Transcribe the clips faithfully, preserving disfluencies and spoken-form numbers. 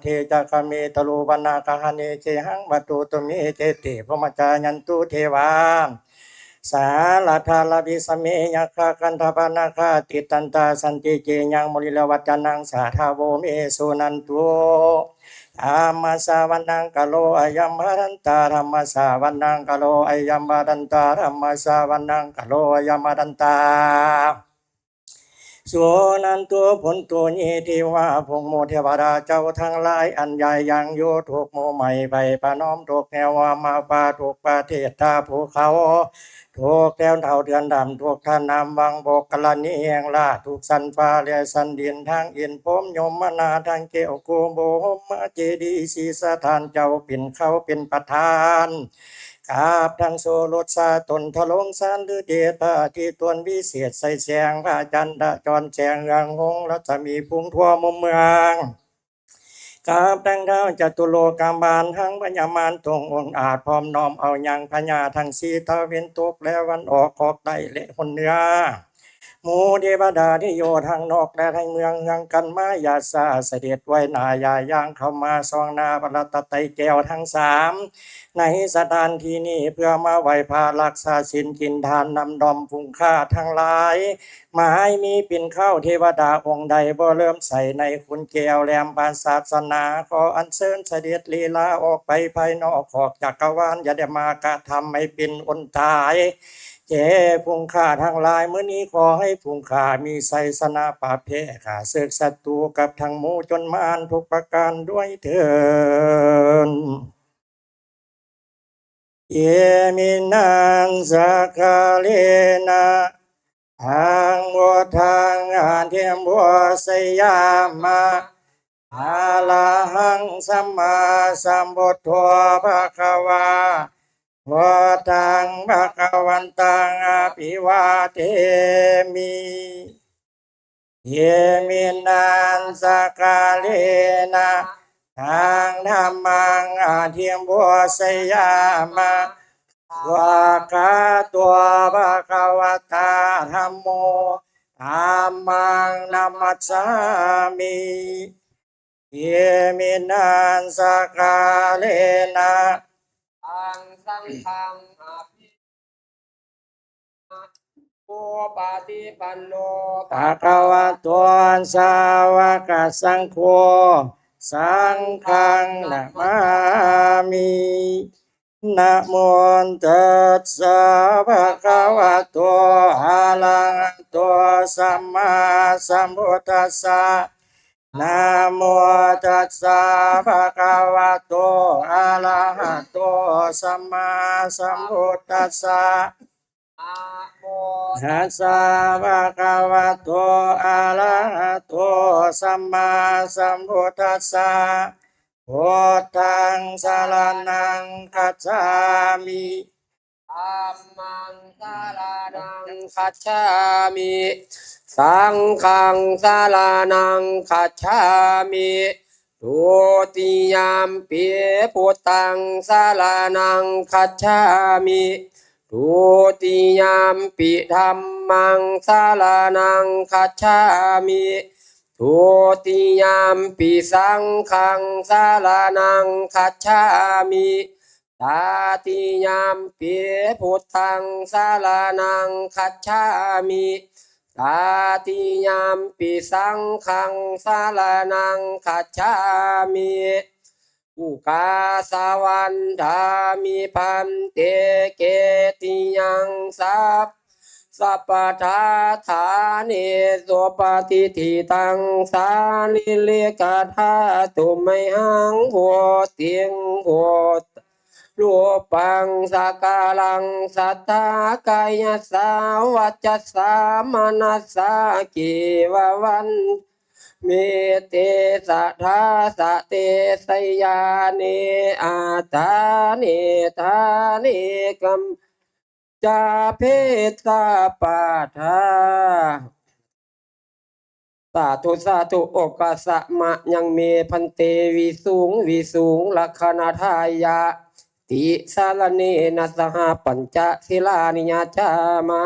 เทจะกะเมตะโลวนาคหะเน เจหัง วัตตุ ตุเม เจติ พรหมจายันตุ เทวา สาลาธาลาวิสเม ยักขะกันทปะนาคาติตันตา สันติ เจยัง มุนิรวัจจนัง สาธาโว เม สุนันตุ ธัมมะสสะวะนัง กะโล อะยัม ภะดันตา ธัมมะสสะวะนัง กะโล อะยัม ภะดันตา ธัมมะสสะวะนัง กะโล อะยัม ภะดันตา สุนันตุ ภุนตุ เย เทวา พวกหมู่เทวดาเจ้าทั้งหลาย อันใหญ่ยังอยู่ทุกหมู่ไหม้ ไปประนอมทุกแนว ว่ามาป่าทุกประเทศ ตาภูเขา ทุกแถวเท่าเดือนดำ ทุกท่านนำวังบกกรณีแห่งราช ทุกสันฟ้าและสันดิน ทั้งอินทร์พรหมยมนาถ ทั้งแก้วโคโบหมมาเจดีย์ สีสถานเจ้าเป็นเขาเป็นประธาน กราบทั้งโสรสสาตนทะลงสารฤเดชพระอาทิตย์ตนวิเศษใสแสง พระจันทร์จรแสงเรืองหงส์รัศมีพุ่งทั่วมุมเมือง กราบทั้งท้าวจตุโลกบาล ทั้งพญามารทรงองค์อาจ พร้อมน้อมเอายังพญาทั้งสี่ตะเวนตกและวันออก ออกใต้และหนเหนือ หมู่เทวดาที่อยู่ทางนอกและทางเมืองเฮืองกันมา อย่าช้าเสด็จไว้หน้า อย่าย่างเข้ามา ส่องหน้าพระรัตนตรัยแก้วทั้งสาม ในสถานที่นี้ เพื่อมาไหว้พระรักษาศีล กินทานนำดอมฝูงข้าทั้งหลาย หมายมีเป็นเข้า เทวดาองค์ใดบ่เลื่อมใสในคุณแก้วแหลมพระศาสนา ขออัญเชิญเสด็จลีลาออกไปภายนอกขอบจักรวาล อย่าได้มากระทำให้เป็นอนตาย แก่ฝูงข้าทั้งหลาย มื้อนี้ขอให้ฝูงข้ามีชัยชนะ ปราบแพ้ข้าศึกศัตรูกับทั้งหมู่จนมารทุกประการด้วยเทอญ เย มินัสสะกาเลนะ ธัง พุทธัง อะเทม ปูชยามะ อะระหัง สัมมาสัมพุทโธ ภะคะวา พุทธัง ภะคะวันตัง อะภิวาเทมิ เย มินัสสะกาเลนะ ธัง ธัมมัง อะเทม ปูชยามะ สวากขาโต ภะคะวะตา ธัมโม ธัมมัง นะมัสสามิ เย มินัสสะกาเลนะ ธัง สังฆัง อะภิ โอปาติปันโน ภะคะวะโต สาวกสังโฆ สังฆัง นะมามิ นะโม ตัสสะ ภะคะวะโต อะระหะโต สัมมาสัมพุทธัสสะ นะโม ตัสสะ ภะคะวะโต อะระหะโต สัมมาสัมพุทธัสสะ นะโม ตัสสะ ภะคะวะโต อะระหะโต สัมมาสัมพุทธัสสะ พุทธัง สะระณัง คัจฉามิ ธัมมัง สะระณัง คัจฉามิ สังฆัง สะระณัง คัจฉามิ ทุติยัมปิ พุทธัง สะระณัง คัจฉามิ ทุติยัมปิ ธัมมัง สะระณัง คัจฉามิ ทุติยัมปิ สังฆัง สะระณัง คัจฉามิ ตาติยัมปิ พุทธัง สะระณัง คัจฉามิ ตาติยัมปิ สังฆัง สะระณัง คัจฉามิ อุกาสะวันทามิ ภันเต เกติยัง สัพ สะปะทา ฐาเน สุปะติฏฐิตัง สารีริกะธาตุ มะหัง โพธิง โพ รูปัง สะกะลัง สัทธา กายัสสา วะจัสสา มะนัสสา เกวะวัน เม เต สะทา สะเต สะยาเน อาทาเน ทาเน กัม จาเพสะปาทา สาธุ สาธุ โอกาสะมะยังเม ภันเต วิสุง วิสุง รักขณาทายะ ติสารเณนะสหะ ปัญจศีลานิยาจามะ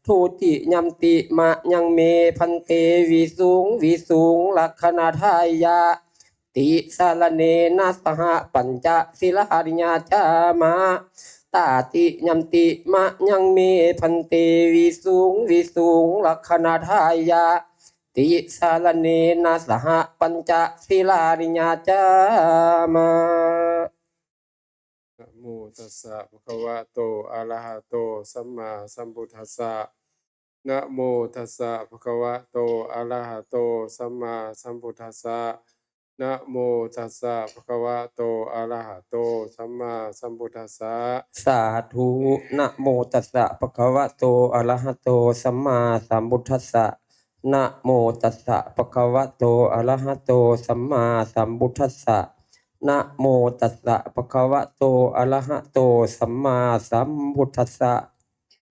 ทุติยัมปิมะยังเม ภันเต วิสุง วิสุง รักขณาทายะ ติสรเณนะสหปัญจศีลานิยาจามะ ตาติยัมปิมะยังเม ภันเต วิสุงวิสุงรักขณาทายะ ติสรเณนะสหปัญจศีลานิยาจามะ นะโมตัสสะภะคะวะโต อะระหะโต สัมมาสัมพุทธัสสะ นะโมตัสสะภะคะวะโต อะระหะโต สัมมาสัมพุทธัสสะ นะโมตัสสะภะคะวะโต อะระหะโต สัมมาสัมพุทธัสสะ สาธุ นะโมตัสสะภะคะวะโต อะระหะโต สัมมาสัมพุทธัสสะ นะโมตัสสะภะคะวะโต อะระหะโต สัมมาสัมพุทธัสสะ นะโมตัสสะภะคะวะโต อะระหะโต สัมมาสัมพุทธัสสะ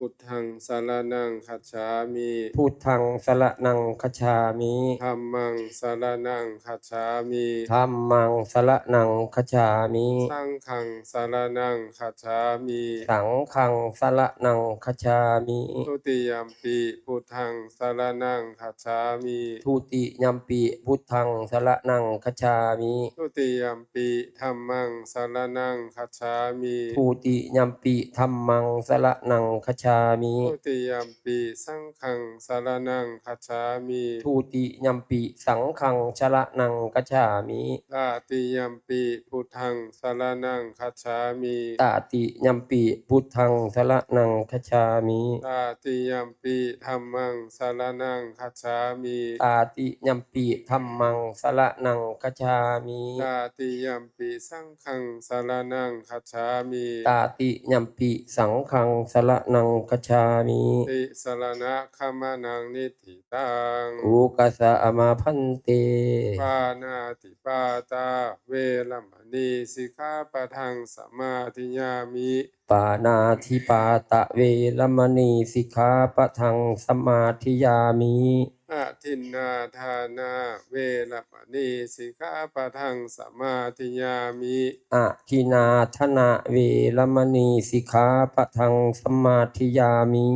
พุทธังสรณังคัจฉามิ พุทธังสรณังคัจฉามิ ธัมมังสรณังคัจฉามิ ธัมมังสรณังคัจฉามิ สังฆังสรณังคัจฉามิ สังฆังสรณังคัจฉามิ ทุติยัมปิพุทธังสรณังคัจฉามิ ทุติยัมปิพุทธังสรณังคัจฉามิ ทุติยัมปิธัมมังสรณังคัจฉามิ ทุติยัมปิธัมมังสรณังคัจฉามิ ทุติยัมปิสังฆังสรณังคัจฉามิ ทุติยัมปิสังฆังสรณังคัจฉามิ ตติยัมปิพุทธังสรณังคัจฉามิ ตติยัมปิพุทธังสรณังคัจฉามิ ตติยัมปิธัมมังสรณังคัจฉามิ ตติยัมปิธัมมังสรณังคัจฉามิ ตติยัมปิสังฆังสรณังคัจฉามิ ตติยัมปิสังฆังสรณังคัจฉามิ ติสรณะขมนังนิฏฐิตัง โอกาสะมะภันเต ปานาติปาตาเวระมณีสิกขาปะทังสมาธิยามิ ปานาติปาตะเวระมณีสิกขาปะทังสมาธิยามิ อทินนาทานาเวระมณีสิกขาปะทังสมาธิยามิ อทินนาทานาเวระมณีสิกขาปะทังสมาธิยามิ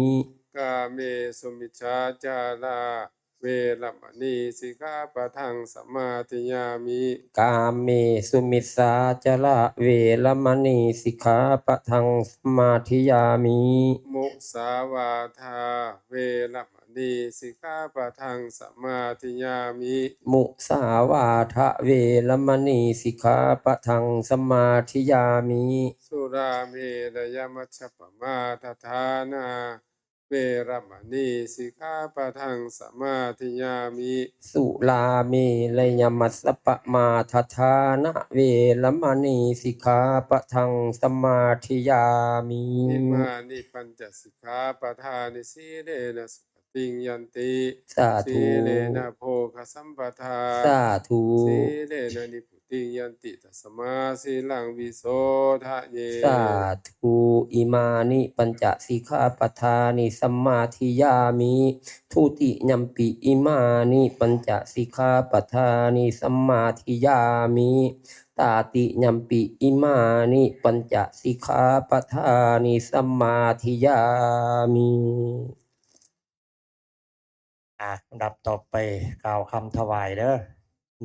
กาเมสุมิจฉาจาราเวระมณีสิกขาปะทังสมาธิยามิ กาเมสุมิจฉาจาระเวระมณีสิกขาปะทังสมาธิยามิ มุสาวาทาเวระมณีสิกขาปะทังสมาธิยามิ มุสาวาทะเวระมณีสิกขาปะทังสมาธิยามิ สุราเมรยมัชฌปมาทฐานาเวระมณีสิกขาปะทังสมาธิยามิ สุราเมรยมัชฌปมาทฐานะเวระมณีสิกขาปะทังสมาธิยามิ อิมานิปัญจสิกขาปะทานิ สีเลนะสุขติงยันติ สาธุ สีเลนะโภคสัมปทา สาธุ สีเลนะนิพพุติงยันติ ตัสมาสีลังวิโสทะเย สาธุ อิมานิปัญจสิกขาปะทานิ สัมมาทิยามิ ทุติยัมปิ อิมานิปัญจสิกขาปะทานิ สัมมาทิยามิ ตติยัมปิ อิมานิปัญจสิกขาปะทานิ สัมมาทิยามิ อ่ะ อันดับต่อไปกล่าวคำถวายเด้อ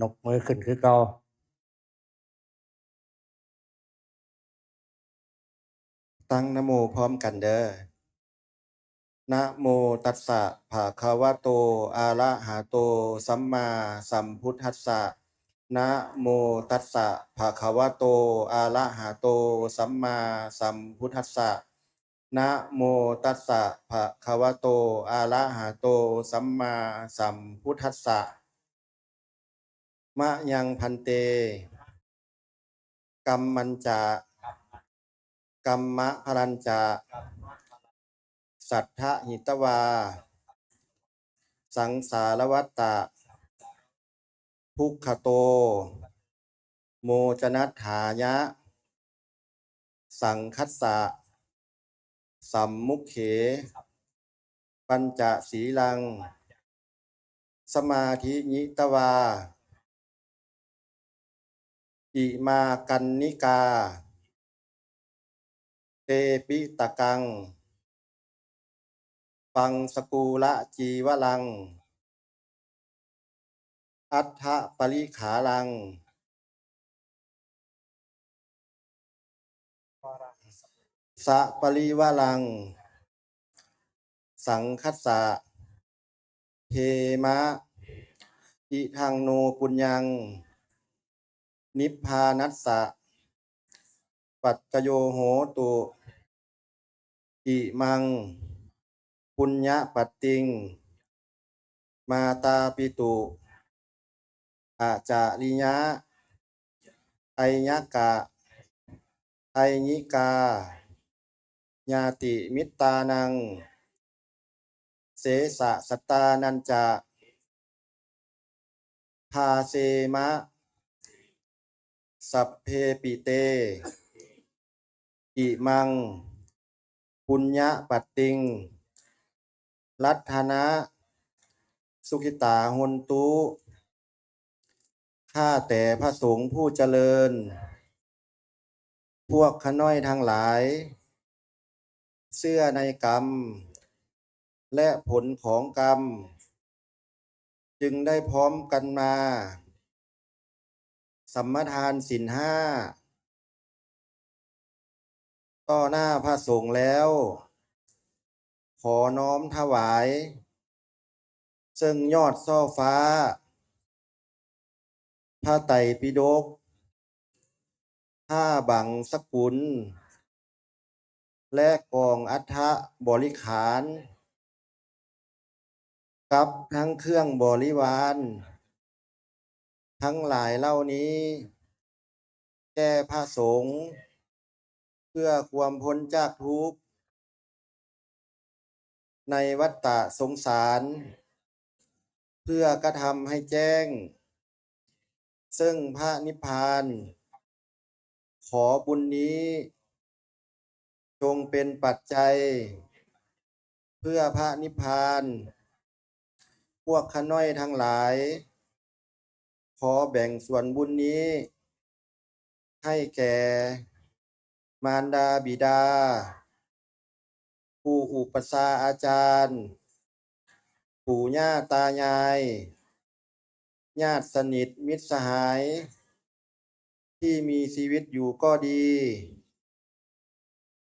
นกมือขึ้นคือเก่า ตั้งนะโมพร้อมกันเด้อ นะโมตัสสะภะคะวะโต อะระหะโต สัมมาสัมพุทธัสสะ นะโมตัสสะภะคะวะโต อะระหะโต สัมมาสัมพุทธัสสะ นะโมตัสสะภะคะวะโต อะระหะโต สัมมาสัมพุทธัสสะ มะยังภันเต กัมมัญจะ กัมมะพลัญจะ สัทธะหิตวา สังสารวัตตะ ทุกขโต โมจนัฏฐายะ สังคัสสะ สัมมุขเข ปัญจสีลัง สมาธิยิตวา อิมากัณณิกา เตปิตะกัง ปังสกูละจีวลัง อัฏฐปริขารัง สะปริวารัง สังคัสสะ เขมะ อิทังโนปุญญัง นิพพานัสสะ ปัจจโยโหตุ อิมัง ปุญญปัตติง มาตาปิตุ อาจาริยะ ไอยกะ ไอยิกา ญาติมิตตานัง เสสะสัตตานันจะ ภาเซมะ สัพเพปิเต อิมัง ปุญญปัตติง รัตนะ สุขิตาหนตุ ข้าแต่พระสงฆ์ผู้เจริญ พวกข้าน้อยทั้งหลาย เชื่อในกรรม และผลของกรรม จึงได้พร้อมกันมา สัมมาทานศีลห้า ต่อหน้าพระสงฆ์แล้ว ขอน้อมถวาย ซึ่งยอดซ่อฟ้า พระไตรปิฎก ผ้าบังสกุล และกองอัฐบริขาร กับทั้งเครื่องบริวาร ทั้งหลายเหล่านี้ แก่พระสงฆ์ เพื่อความพ้นจากทุกข์ ในวัฏฏะสงสาร เพื่อกระทำให้แจ้ง ซึ่งพระนิพพาน ขอบุญนี้ จงเป็นปัจจัย เพื่อพระนิพพาน พวกข้าน้อยทั้งหลาย ขอแบ่งส่วนบุญนี้ ให้แก่ มารดาบิดา ปู่อุปัชฌาย์อาจารย์ ปู่ย่าตายาย ญาติสนิทมิตรสหาย ที่มีชีวิตอยู่ก็ดี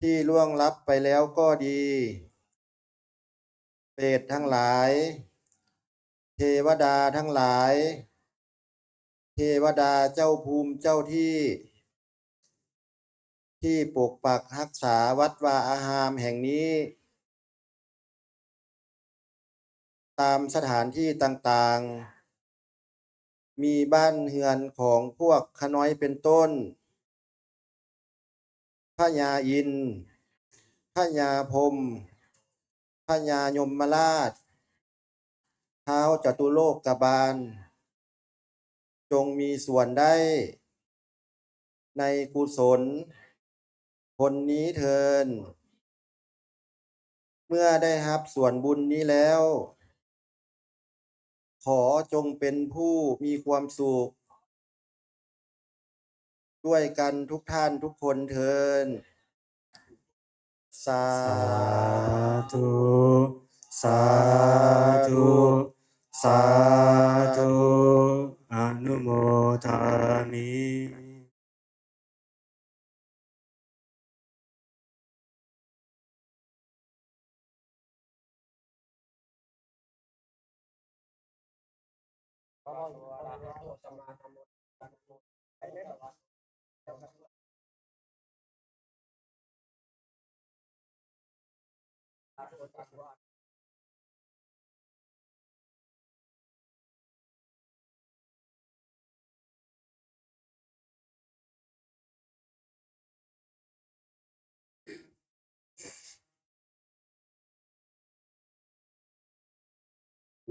ที่ล่วงลับไปแล้วก็ดี เปรตทั้งหลาย เทวดาทั้งหลาย เทวดาเจ้าภูมิเจ้าที่ ที่ปกปักรักษาวัดวาอารามแห่งนี้ ตามสถานที่ต่างๆ มีบ้านเฮือนของพวกข้าน้อยเป็นต้น พญาอินทร์ พญาพรหม พญายมราช ท้าวจตุโลกบาล จงมีส่วนได้ ในกุศลผลนี้เทอญ เมื่อได้รับส่วนบุญนี้แล้ว ขอจงเป็นผู้มีความสุข ด้วยกันทุกท่านทุกคนเทอญ สา สาธุ สาธุ สาธุ อนุโมทามิ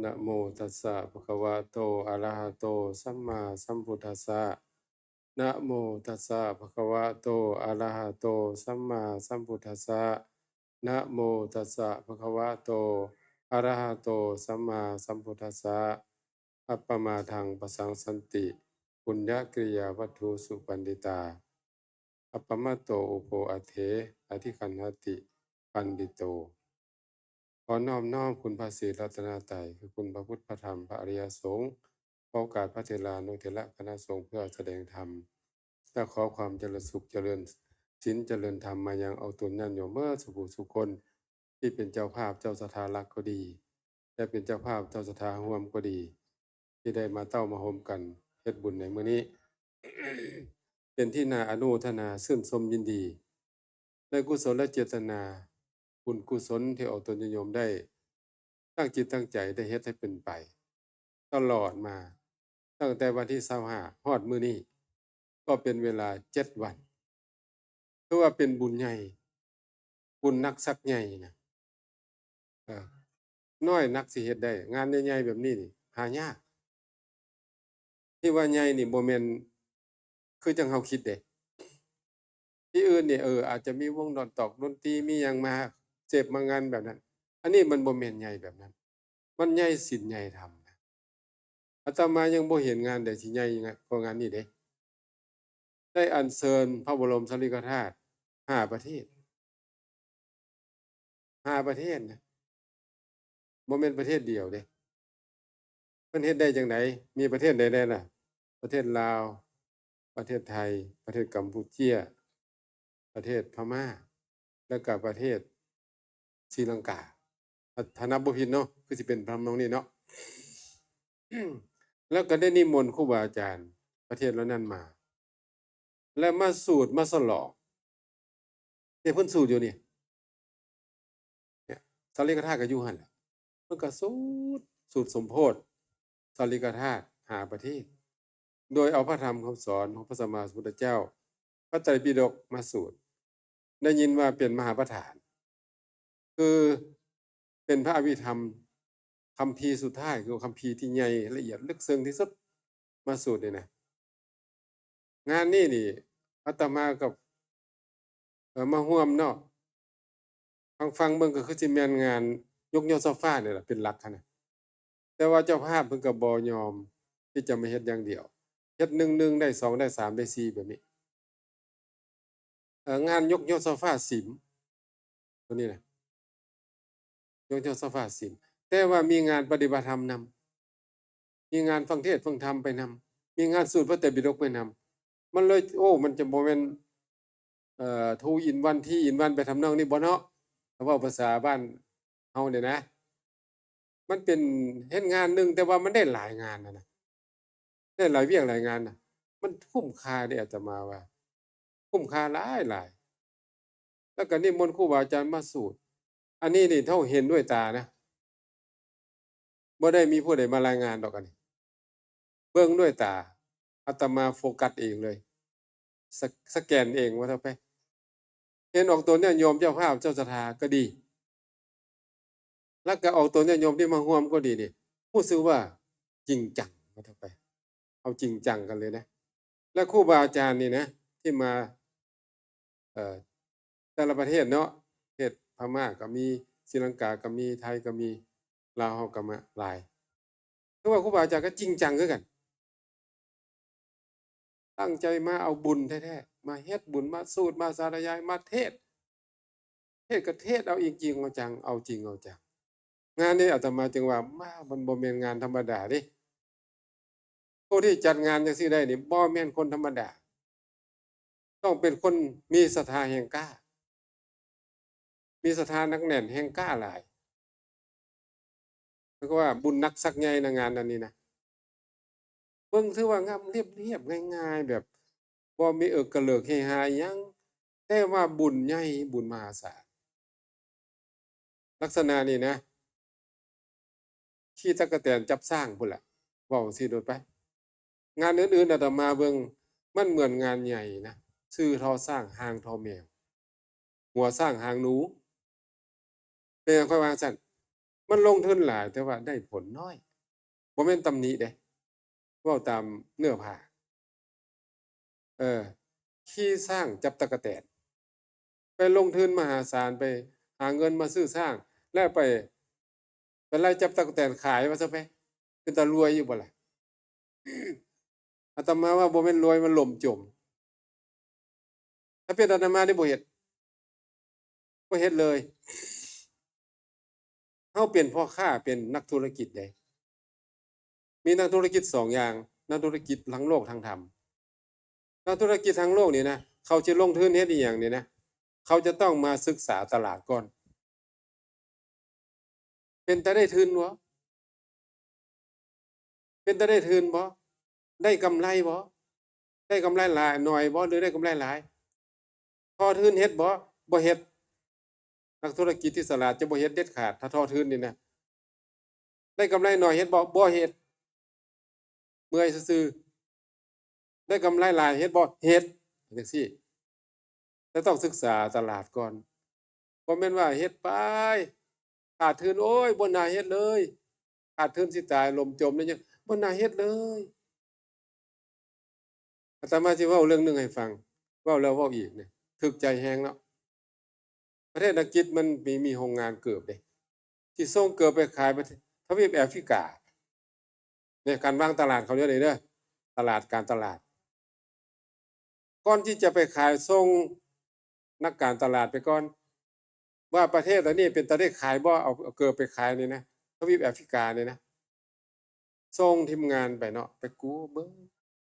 นะโมตัสสะภะคะวะโต อะระหะโต สัมมาสัมพุทธัสสะ นะโมตัสสะภะคะวะโต อะระหะโต สัมมาสัมพุทธัสสะ นะโมตัสสะภะคะวะโต อะระหะโต สัมมาสัมพุทธัสสะ อัปปมาทังปะสังสันติ ปุญญกิริยาวัตถุสุปันดิตา อัปปมะโต อุโภ อัตเถ อธิคันหติ ปันดิโต ขอน้อมน้อมคุณพระศรีรัตนตรัย คือคุณพระพุทธ พระธรรม พระอริยสงฆ์ ขอโอกาสพระเถรานุเถระคณะสงฆ์เพื่อแสดงธรรม และขอความเจริญสุขเจริญ ศีลเจริญธรรมมายังออกตนญาติโยมเบิดสู่ผู้สู่คน ที่เป็นเจ้าภาพเจ้าศรัทธาหลักก็ดี และเป็นเจ้าภาพเจ้าศรัทธาร่วมก็ดี ที่ได้มาเต้ามาโฮมกันเฮ็ดบุญในมื้อนี้ เป็นที่น่าอนุโมทนาชื่นชมยินดี ในกุศลเจตนา บุญกุศลที่ออกตนญาติโยมได้ตั้งจิตตั้งใจได้เฮ็ดให้เป็นไป ตลอดมา ตั้งแต่วันที่ซาวห้าฮอดมื้อนี้ ก็เป็นเวลาเจ็ดวัน ถือว่าเป็นบุญใหญ่ บุญหนักสักใหญ่นะ เออ น้อยนักสิเฮ็ดได้ งานใหญ่ๆแบบนี้นี่หายาก ที่ว่าใหญ่นี่บ่แม่นคือจั่งเฮาคิดเด้ ที่อื่นนี่ เออ อาจจะมีวงดนตอกดนตรี มีหยังมาเสพมางานแบบนั้น อันนี้มันบ่แม่นใหญ่แบบนั้น มันใหญ่ศีลใหญ่ธรรมนะ อาตมายังบ่เห็นงานใดสิใหญ่กว่างานนี้เด้ ได้อัญเชิญพระบรมสารีริกธาตุห้าประเทศ ห้าประเทศนะ บ่แม่นประเทศเดียวเด้ เพิ่นเฮ็ดได้จั่งใด มีประเทศใดแน่ล่ะ ประเทศลาว ประเทศไทย ประเทศกัมพูเชีย ประเทศพม่า แล้วก็ประเทศศรีลังกา ถ้า ถ้านับบ่ผิดเนาะ คือสิเป็นทำนองนี้เนาะ แล้วก็ได้นิมนต์ครูบาอาจารย์ประเทศเหล่านั้นมา และมาสูตรมาสลอง เนี่ยเพิ่นสูตรอยู่นี่ เนี่ย สารีริกธาตุก็อยู่หั่นแหละ เพิ่นก็สูตร สูตรสมโพธิสารีริกธาตุห้าประเทศ โดยเอาพระธรรมคำสอนของพระสัมมาสัมพุทธเจ้า พระไตรปิฎกมาสูตร ได้ยินว่าเป็นมหาประธาน คือเป็นพระอภิธรรม คัมภีร์สุดท้าย คือคัมภีร์ที่ใหญ่ละเอียดลึกซึ้งที่สุด มาสูตรนี่นะ งานนี้นี่ อาตมากับ เอ่อ มาร่วมเนาะ ฟังๆเบิ่งก็คือสิแม่นงานยกยอดโซฟานี่แหละเป็นหลักหั้นนะ แต่ว่าเจ้าภาพเพิ่นก็บ่ยอมที่จะมาเฮ็ดอย่างเดียว เฮ็ดหนึ่งหนึ่งได้สองได้สามได้สี่แบบนี้ เอ่อ งานยกยอดโซฟาสิม ตัวนี้นะ ยกยอดโซฟาสิม แต่ว่ามีงานปฏิบัติธรรมนำ มีงานฟังเทศน์ฟังธรรมไปนำ มีงานสูตรพระไตรปิฎกไปนำ มันเลย โอ้ มันจะบ่แม่น เอ่อ two in one three in one ไปทำนองนี้บ่เนาะ ถ้าเว้าภาษาบ้านเฮาเนี่ยนะ มันเป็นเฮ็ดงานหนึ่ง แต่ว่ามันได้หลายงานนะนะ ได้หลายเวียกหลายงานนะ มันคุ้มค่าเด้ อาตมาว่า คุ้มค่าหลายหลาย แล้วก็นิมนต์ครูบาอาจารย์มาสูตร อันนี้นี่เฮาเห็นด้วยตานะ บ่ได้มีผู้ใดมารายงานดอกอันนี้ เบิ่งด้วยตา อาตมาโฟกัสเองเลย สะ- สแกนเองว่าเถาะไป เห็นออกตนญาติโยมเจ้าภาพเจ้าศรัทธาก็ดี แล้วก็ออกตนญาติโยมที่มาร่วมก็ดีนี่ รู้สึกว่าจริงจังว่าเถาะไป เอาจริงจังกันเลยนะ และครูบาอาจารย์นี่นะ ที่มา เอ่อ แต่ละประเทศเนาะ ประเทศพม่าก็มี ศรีลังกาก็มี ไทยก็มี ลาวเฮาก็มาหลาย คือว่าครูบาอาจารย์ก็จริงจังคือกัน ตั้งใจมาเอาบุญแท้ๆ มาเฮ็ดบุญ มาสูตร มาสาธยาย มาเทศน์ เทศน์ก็เทศน์เอาจริงเอาจัง เอาจริงเอาจัง งานนี้อาตมาจึงว่า มา มันบ่แม่นงานธรรมดาเด้ ผู้ที่จัดงานจั่งซี้ได้นี่ บ่แม่นคนธรรมดา ต้องเป็นคนมีศรัทธาแฮงกล้า มีศรัทธาหนักแน่นแฮงกล้าหลาย แล้วก็ว่าบุญหนักสักใหญ่นะงานอันนี้นะ เบิ่งถือว่างามเรียบๆ ง่ายๆ แบบบ่มีเอิกกระเลิกเฮฮาอิหยัง แต่ว่าบุญใหญ่ บุญมหาศาล ลักษณะนี้นะ ขี้ตั๊กแตนจับช้างพู้นล่ะ เว้าจั่งซี้โลดไป งานอื่นๆ อาตมาเบิ่ง มันเหมือนงานใหญ่นะ ซื่อท่อช้าง ห่างท่อแมว หัวช้างหางหนู เป็นหยังข้อยว่าจั่งซั้น มันลงทุนหลายแต่ว่าได้ผลน้อย บ่แม่นตำหนิเด้ เว้าตามเนื้อผ้า เออ ขี้ช้างจับตั๊กแตน ไปลงทุนมหาศาล ไปหาเงินมาซื้อช้าง แล้วไป ไปไล่จับตั๊กแตนขายว่าซะไป เป็นตารวยอยู่บ่ล่ะ อาตมาว่าบ่แม่นรวย มันล่มจม ถ้าเป็นอาตมานี่บ่เฮ็ด บ่เฮ็ดเลย เฮาเป็นพ่อค้า เป็นนักธุรกิจเด้ มีนักธุรกิจสองอย่าง นักธุรกิจทั้งโลกทั้งธรรม นักธุรกิจทั้งโลกนี่นะ เขาจะลงทุนเฮ็ดอีหยังนี่นะ เขาจะต้องมาศึกษาตลาดก่อน เป็นตาได้ทุนบ่ เป็นตาได้ทุนบ่ ได้กำไรบ่ ได้กำไรหลายหน่อยบ่ หรือได้กำไรหลาย ทอทุนเฮ็ดบ่ บ่เฮ็ด นักธุรกิจที่ฉลาดจะบ่เฮ็ดเด็ดขาด ถ้าทอทุนนี่นะ ได้กำไรหน่อยเฮ็ดบ่ บ่เฮ็ด เมื่อยซื่อๆ ได้กำไรหลายเฮ็ดบ่ เฮ็ด จังซี่ แต่ต้องศึกษาตลาดก่อน บ่แม่นว่าเฮ็ดไป ขาดทุน โอ้ย บ่น่าเฮ็ดเลย ขาดทุนสิตาย ล่มจมเลย ยังบ่น่าเฮ็ดเลย อาตมาสิเว้าเรื่องหนึ่งให้ฟัง เว้าแล้วเว้าอีกเนี่ย ถูกใจแฮงเนาะ ประเทศอังกฤษมันมี มีโรงงานเกิบเด้ ที่ส่งเกิบไปขายประเทศทวีปแอฟริกา เนี่ย การวางตลาดเขาเนี่ยเลยเด้อ ตลาด การตลาด ก่อนที่จะไปขาย ส่งนักการตลาดไปก่อน ว่าประเทศอันนี้เป็นตาได้ขายบ่ เอา เอาเกิบไปขายนี่นะ ทวีปแอฟริกานี่นะ ส่งทีมงานไปเนาะ ไปกู้เบิ่ง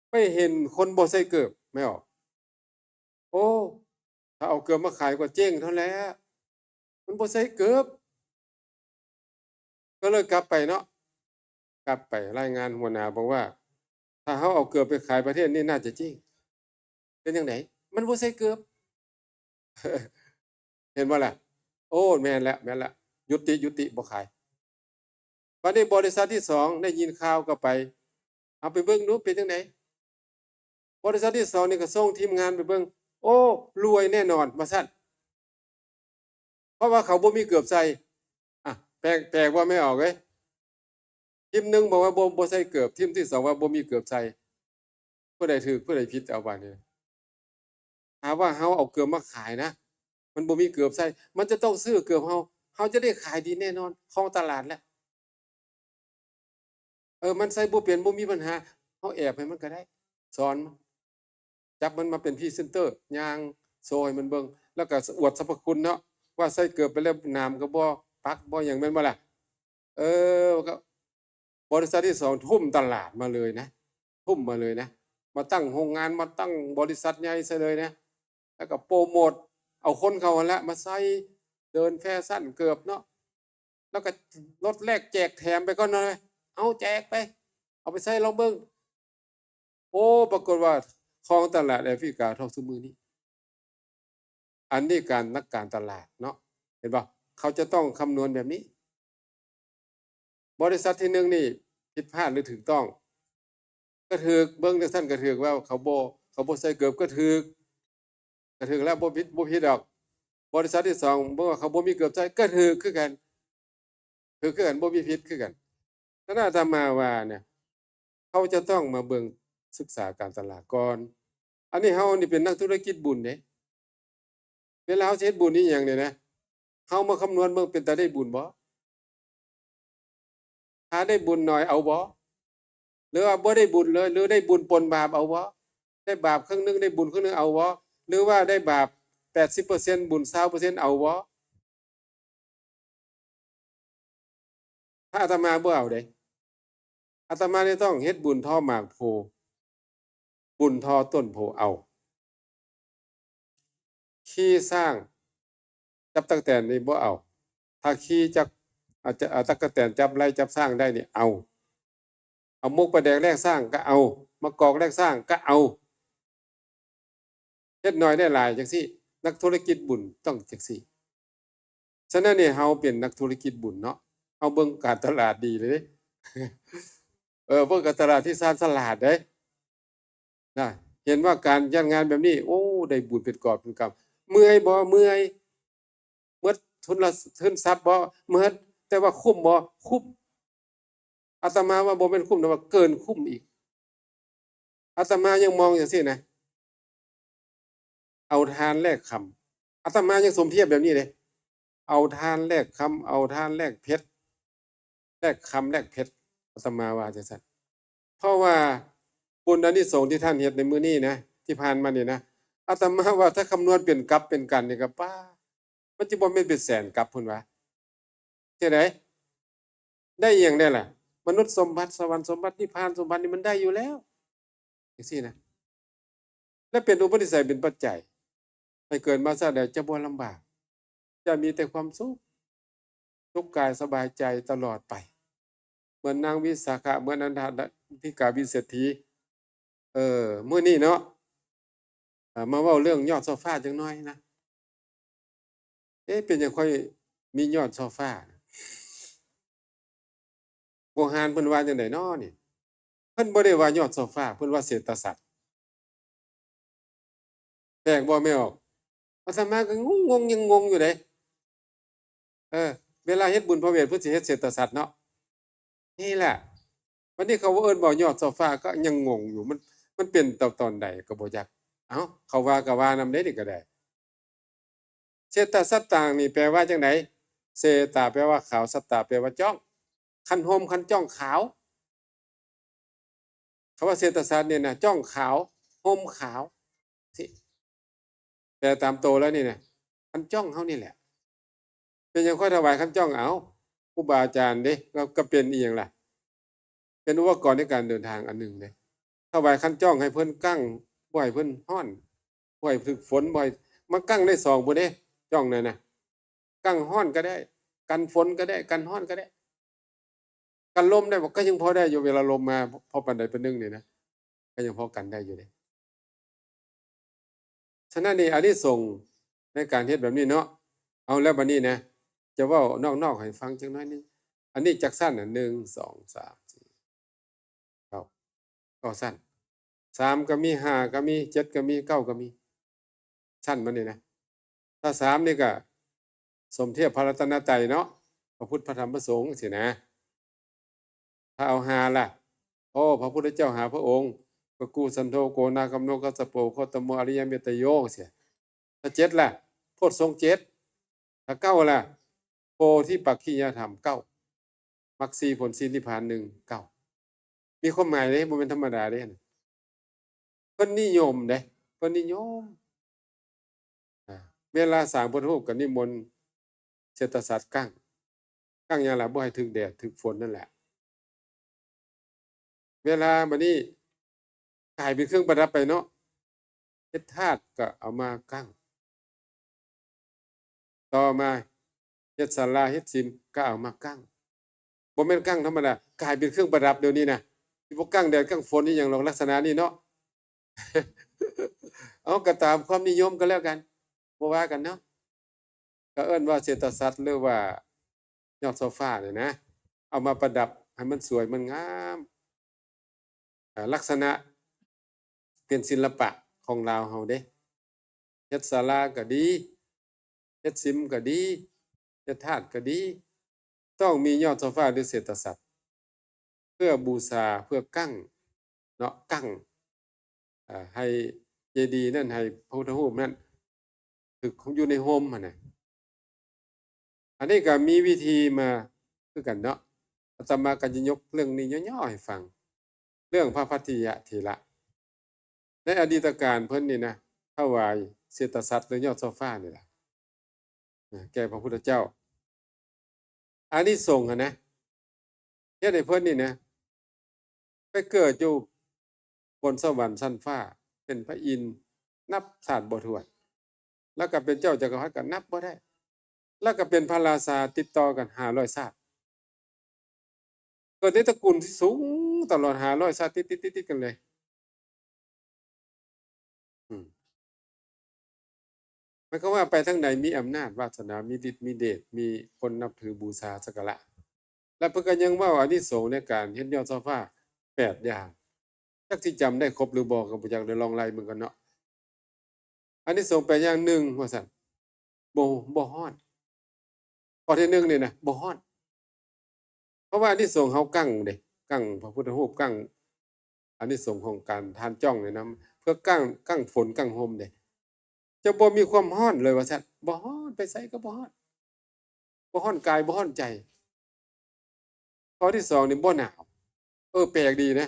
ไปเห็นคนบ่ใส่เกิบ แม่ออก โอ้ ถ้าเอาเกิบมาขายก็เจ๊งเท่านั้นแหละ มันบ่ใส่เกิบ ก็เลยกลับไปเนาะ กลับไปรายงานหัวหน้าบอกว่า ถ้าเฮาเอาเกิบไปขายประเทศนี่น่าจะเจ๊ง เป็นจั่งใด มันบ่ใส่เกิบ เห็นบ่ล่ะ โอ้ แม่นแล้ว แม่นแล้ว ยุติ ยุติ บ่ขาย บัดนี้บริษัทที่สองได้ยินข่าวก็ไป เอาไปเบิ่งดูเป็นจั่งใด บริษัทที่สองนี่ก็ส่งทีมงานไปเบิ่ง โอ้ รวยแน่นอน ว่าซั่น เพราะว่าเขาบ่มีเกิบใส่ อ่ะ แปลก แปลกว่าไม่ออกเอ้ย ทีมหนึ่งบอกว่าบ่ บ่ใส่เกิบ ทีมที่สองว่าบ่มีเกิบใส่ ผู้ใดถูก ผู้ใดผิด เอาบาดนี้ หาว่าเฮาเอาเกิบมาขายนะ มันบ่มีเกิบใส่ มันจะต้องซื้อเกิบเฮา เฮาจะได้ขายดีแน่นอน ครองตลาดแล้ว เออ มันใส่บ่เป็น บ่มีปัญหา เฮาแอบให้มันก็ได้ สอนมัน จับมันมาเป็นพรีเซนเตอร์ ย่างโชว์ให้มันเบิ่ง แล้วก็อวดสรรพคุณเนาะ ว่าใส่เกิบไปแล้วหนามก็บ่ปัก บ่หยัง แม่นบ่ล่ะ เออ ก็บริษัทที่สองทุ่มตลาดมาเลยนะ ทุ่มมาเลยนะ มาตั้งโรงงาน มาตั้งบริษัทใหญ่ซะเลยนะ แล้วก็โปรโมท เอาคนเขาหั่นละมาใส่ เดินแฟชั่นเกิบเนาะ แล้วก็ลดแลกแจกแถมไปก่อนหน่อย เอาแจกไป เอาไปใส่ลองเบิ่ง โอ้ ปรากฏว่าครองตลาดแอฟริกาเท่าซุมื้อนี้ อันนี้การ นักการตลาดเนาะ เห็นบ่ เขาจะต้องคำนวณแบบนี้ บริษัทที่หนึ่งนี่ผิดพลาดหรือถูกต้อง ก็ถูก เบิ่งจั่งซั่นก็ถูก ว่าเขาบ่ เขาบ่ใส่เกิบก็ถูก ก็ถูกแล้ว บ่ผิด บ่ผิดดอก บริษัทที่สองเบิ่งว่าเขาบ่มีเกิบใส่ก็ถูกคือกัน ถูกคือกัน บ่มีผิดคือกัน ฉะนั้นอาตมาว่าเนี่ย เขาจะต้องมาเบิ่งศึกษาการตลาดก่อน อันนี้เฮานี่เป็นนักธุรกิจบุญเด้ เวลาเฮาสิเฮ็ดบุญอีหยังเนี่ยนะ เฮามาคำนวณเบิ่งเป็นตาได้บุญบ่ ถ้าได้บุญหน่อยเอาบ่ หรือว่าบ่ได้บุญเลย หรือได้บุญปนบาปเอาบ่ ได้บาปครึ่งหนึ่ง ได้บุญครึ่งหนึ่งเอาบ่ หรือว่าได้บาปแปดสิบเปอร์เซ็นต์ บุญซาวเปอร์เซ็นต์ เอาบ่ ถ้าอาตมาบ่เอาเด้ อาตมานี่ต้องเฮ็ดบุญทอหมากโพธิ์ บุญทอต้นโพธิ์เอา ขี่ช้างจับตั๊กแตนนี่บ่เอา ถ้าขี่จัก อาจจะ เอาตั๊กแตนจับไล่จับช้างได้นี่เอา เอาหมกปลาแดกแลกช้างก็เอา มะกอกแลกช้างก็เอา เฮ็ดน้อยได้หลายจั่งซี้ นักธุรกิจบุญต้องจั่งซี้ ฉะนั้นนี่เฮาเป็นนักธุรกิจบุญเนาะ เฮาเบิ่งการตลาดดีเลยเด้ เออ เบิ่งการตลาดที่ชาญฉลาดเด้ นะ เห็นว่าการจัดงานแบบนี้ โอ้ ได้บุญเป็นกอบเป็นกำ เมื่อยบ่ เมื่อย หมดทุนละ ทุนทรัพย์บ่ หมด แต่ว่าคุ้มบ่ คุ้ม อาตมาว่าบ่แม่นคุ้มนะ ว่าเกินคุ้มอีก อาตมายังมองจั่งซี้นะ เอาทานแลกคำ อาตมายังสมเพียบแบบนี้เลย เอาทานแลกคำ เอาทานแลกเพชร แลกคำแลกเพชร อาตมาว่าจั่งซั่น เพราะว่าบุญอานิสงส์ที่ท่านเฮ็ดในมื้อนี้นะ ที่ผ่านมานี่นะ อาตมาว่าถ้าคำนวณเป็นกับเป็นกันนี่ก็ ป๊าด มันจะบ่แม่นเป็นแสนกับพุ้นวะ จั่งใด ได้อีหยังแด่ล่ะ มนุษย์สมบัติ สวรรค์สมบัติ นิพพานสมบัตินี่มันได้อยู่แล้ว จั่งซี้นะ และเป็นอุปนิสัยเป็นปัจจัย ให้เกิดมาชาติใดจะบ่ลำบาก จะมีแต่ความสุข สุขกายสบายใจตลอดไป เหมือนนางวิสาขะ เหมือนอนาถปิณฑิกาวิเศรษฐี เออ มื้อนี้เนาะ อ่า มาเว้าเรื่องยอดโซฟาจังน้อยนะ เอ๊ะ เป็นหยังค่อยมียอดโซฟา โบราณเพิ่นว่าจังใดน้อนี่ เพิ่นบ่ได้ว่ายอดโซฟา เพิ่นว่าเศรษฐสัตว์ แปลกบ่แม่ออก อาตมาก็งงๆ ยังงงอยู่เด้ เออ เวลาเฮ็ดบุญพระเวทเพิ่นสิเฮ็ดเศรษฐสัตว์เนาะ นี่แหละ วันนี้เขาเอิ้นว่ายอดโซฟาก็ยังงงอยู่ มัน มันเป็นตอน ตอนใดก็บ่จัก เอ้า เขาว่าก็ว่านำเด้นี่ก็ได้ เศรษฐสัตตางนี่แปลว่าจังได เศรษฐาแปลว่าขาว สัตตาแปลว่าจ้อง คันห่มคันจ้องขาว คำว่าเศรษฐสัตเนี่ยนะ จ้องขาว ห่มขาว สิ แปลตามโตแล้วนี่นะ คันจ้องเฮานี่แหละ เป็นหยังค่อยถวายคันจ้อง เอ้า ครูบาอาจารย์เด้ ก็ ก็เป็นอีหยังล่ะ เป็นอุปกรณ์ในการเดินทางอันหนึ่งเด้ ถวายคันจ้องให้เพิ่นกั้ง บ่ให้เพิ่นฮ้อน บ่ให้ถืกฝน บ่ให้ มากั้งได้สองพุ้นเด้ จ้องนั่นนะ กั้งฮ้อนก็ได้ กันฝนก็ได้ กันฮ้อนก็ได้ กันลมได้บ่ ก็ยังพอได้อยู่ เวลาลมมา พอปานใดปานหนึ่งนี่นะ ก็ยังพอกันได้อยู่เด้ ฉะนั้นนี่อานิสงส์ในการเฮ็ดแบบนี้เนาะ เอาแล้วบัดนี้นะ จะเว้านอกๆ ให้ฟังจักหน่อยหนึ่ง อันนี้จักชั้นน่ะ หนึ่ง สอง สาม สี่ เก้า เก้าชั้น สามก็มี ห้าก็มี เจ็ดก็มี เก้าก็มี ชั้นมันนี่นะ ถ้าสามนี่ก็สมเทียบพระรัตนตรัยเนาะ พระพุทธ พระธรรม พระสงฆ์สินะ ถ้าเอาห้าล่ะ โอ้ พระพุทธเจ้าห้าพระองค์ กักกุสันโธ โกนาคัมโน กัสสโป โคตโม อริยเมตโตโย เสีย ถ้าเจ็ดล่ะ โพชฌงค์เจ็ด ถ้าเก้าล่ะ โพธิปักขิยธรรมเก้า มรรคสี่ ผลสี่ นิพพานหนึ่ง เก้า มีความหมายเด้ บ่แม่นธรรมดาเด้ เพิ่นนิยมเด้ เพิ่นนิยม อ่า เวลาสร้างพุทธรูปก็นิมนต์เศรษฐสัตว์กั้ง กั้งหยังล่ะ บ่ให้ถืกแดดถืกฝนนั่นแหละ เวลาบัดนี้กลายเป็นเครื่องประดับไปเนาะ เฮ็ดธาตุก็เอามากั้ง ต่อมาเฮ็ดศาลาเฮ็ดศิมก็เอามากั้ง บ่แม่นกั้งธรรมดา กลายเป็นเครื่องประดับเดี๋ยวนี้นะ สิบ่กั้งแดดกั้งฝนอีหยังหรอก ลักษณะนี้เนาะ เอาก็ตามความนิยมก็แล้วกัน บ่ว่ากันเนาะ ก็เอิ้นว่าเศรษฐสัตว์หรือว่ายอดโซฟาเนี่ยนะ เอามาประดับให้มันสวยมันงาม อ่า ลักษณะเป็นศิลปะของลาวเฮาเด้ เฮ็ดศาลาก็ดี เฮ็ดศิมก็ดี เฮ็ดธาตุก็ดี ต้องมียอดโซฟาหรือเศรษฐสัตว์ เพื่อบูชา เพื่อกั้งเนาะ กั้ง อ่า ให้เจดีย์นั่น ให้พระพุทธรูปนั่น ถืกอยู่ในโฮมหั่นน่ะ อันนี้ก็มีวิธีมาคือกันเนาะ อาตมาก็จะยกเรื่องนี้ย่อๆ ให้ฟัง เรื่องพระภัททิยะเถระ ในอดีตการเพิ่นนี่นะ ถวายเศรษฐสัตว์หรือยอดโซฟานี่ล่ะ นะ แก่พระพุทธเจ้า อานิสงส์หั่นนะ เฮ็ดให้เพิ่นนี่นะ ไปเกิดอยู่บนสวรรค์ชั้นฟ้า เป็นพระอินทร์นับชาติบ่ถ้วน แล้วก็เป็นเจ้าจักรพรรดิก็นับบ่ได้ แล้วก็เป็นพระราชาติดต่อกันห้าร้อยชาติ เกิดในตระกูลที่สูงตลอดห้าร้อยชาติติดๆๆๆ กันเลย อืม หมายความว่าไปทางใดมีอำนาจวาสนา มีฤทธิ์มีเดช มีคนนับถือบูชาสักการะ และเพิ่นก็ยังเว้าอานิสงส์ในการเฮ็ดยอดโซฟาแปดอย่าง จักสิจำได้ครบหรือบ่ก็บ่อยากได้ลองไล่เบิ่งกันเนาะ อานิสงส์แปดอย่าง หนึ่ง ว่าซั่น บ่ บ่ฮ้อน ข้อที่หนึ่งนี่นะ บ่ฮ้อน เพราะว่าอานิสงส์เฮากั้งเด้ กั้งพระพุทธรูป กั้ง อานิสงส์ของการทานจ้องเนี่ยนะ เพื่อกั้ง กั้งฝน กั้งโฮมเด้ จะบ่มีความฮ้อนเลยว่าซั่น บ่ฮ้อน ไปไสก็บ่ฮ้อน บ่ฮ้อนกาย บ่ฮ้อนใจ ข้อที่สองนี่บ่หนาว เออ แปลกดีนะ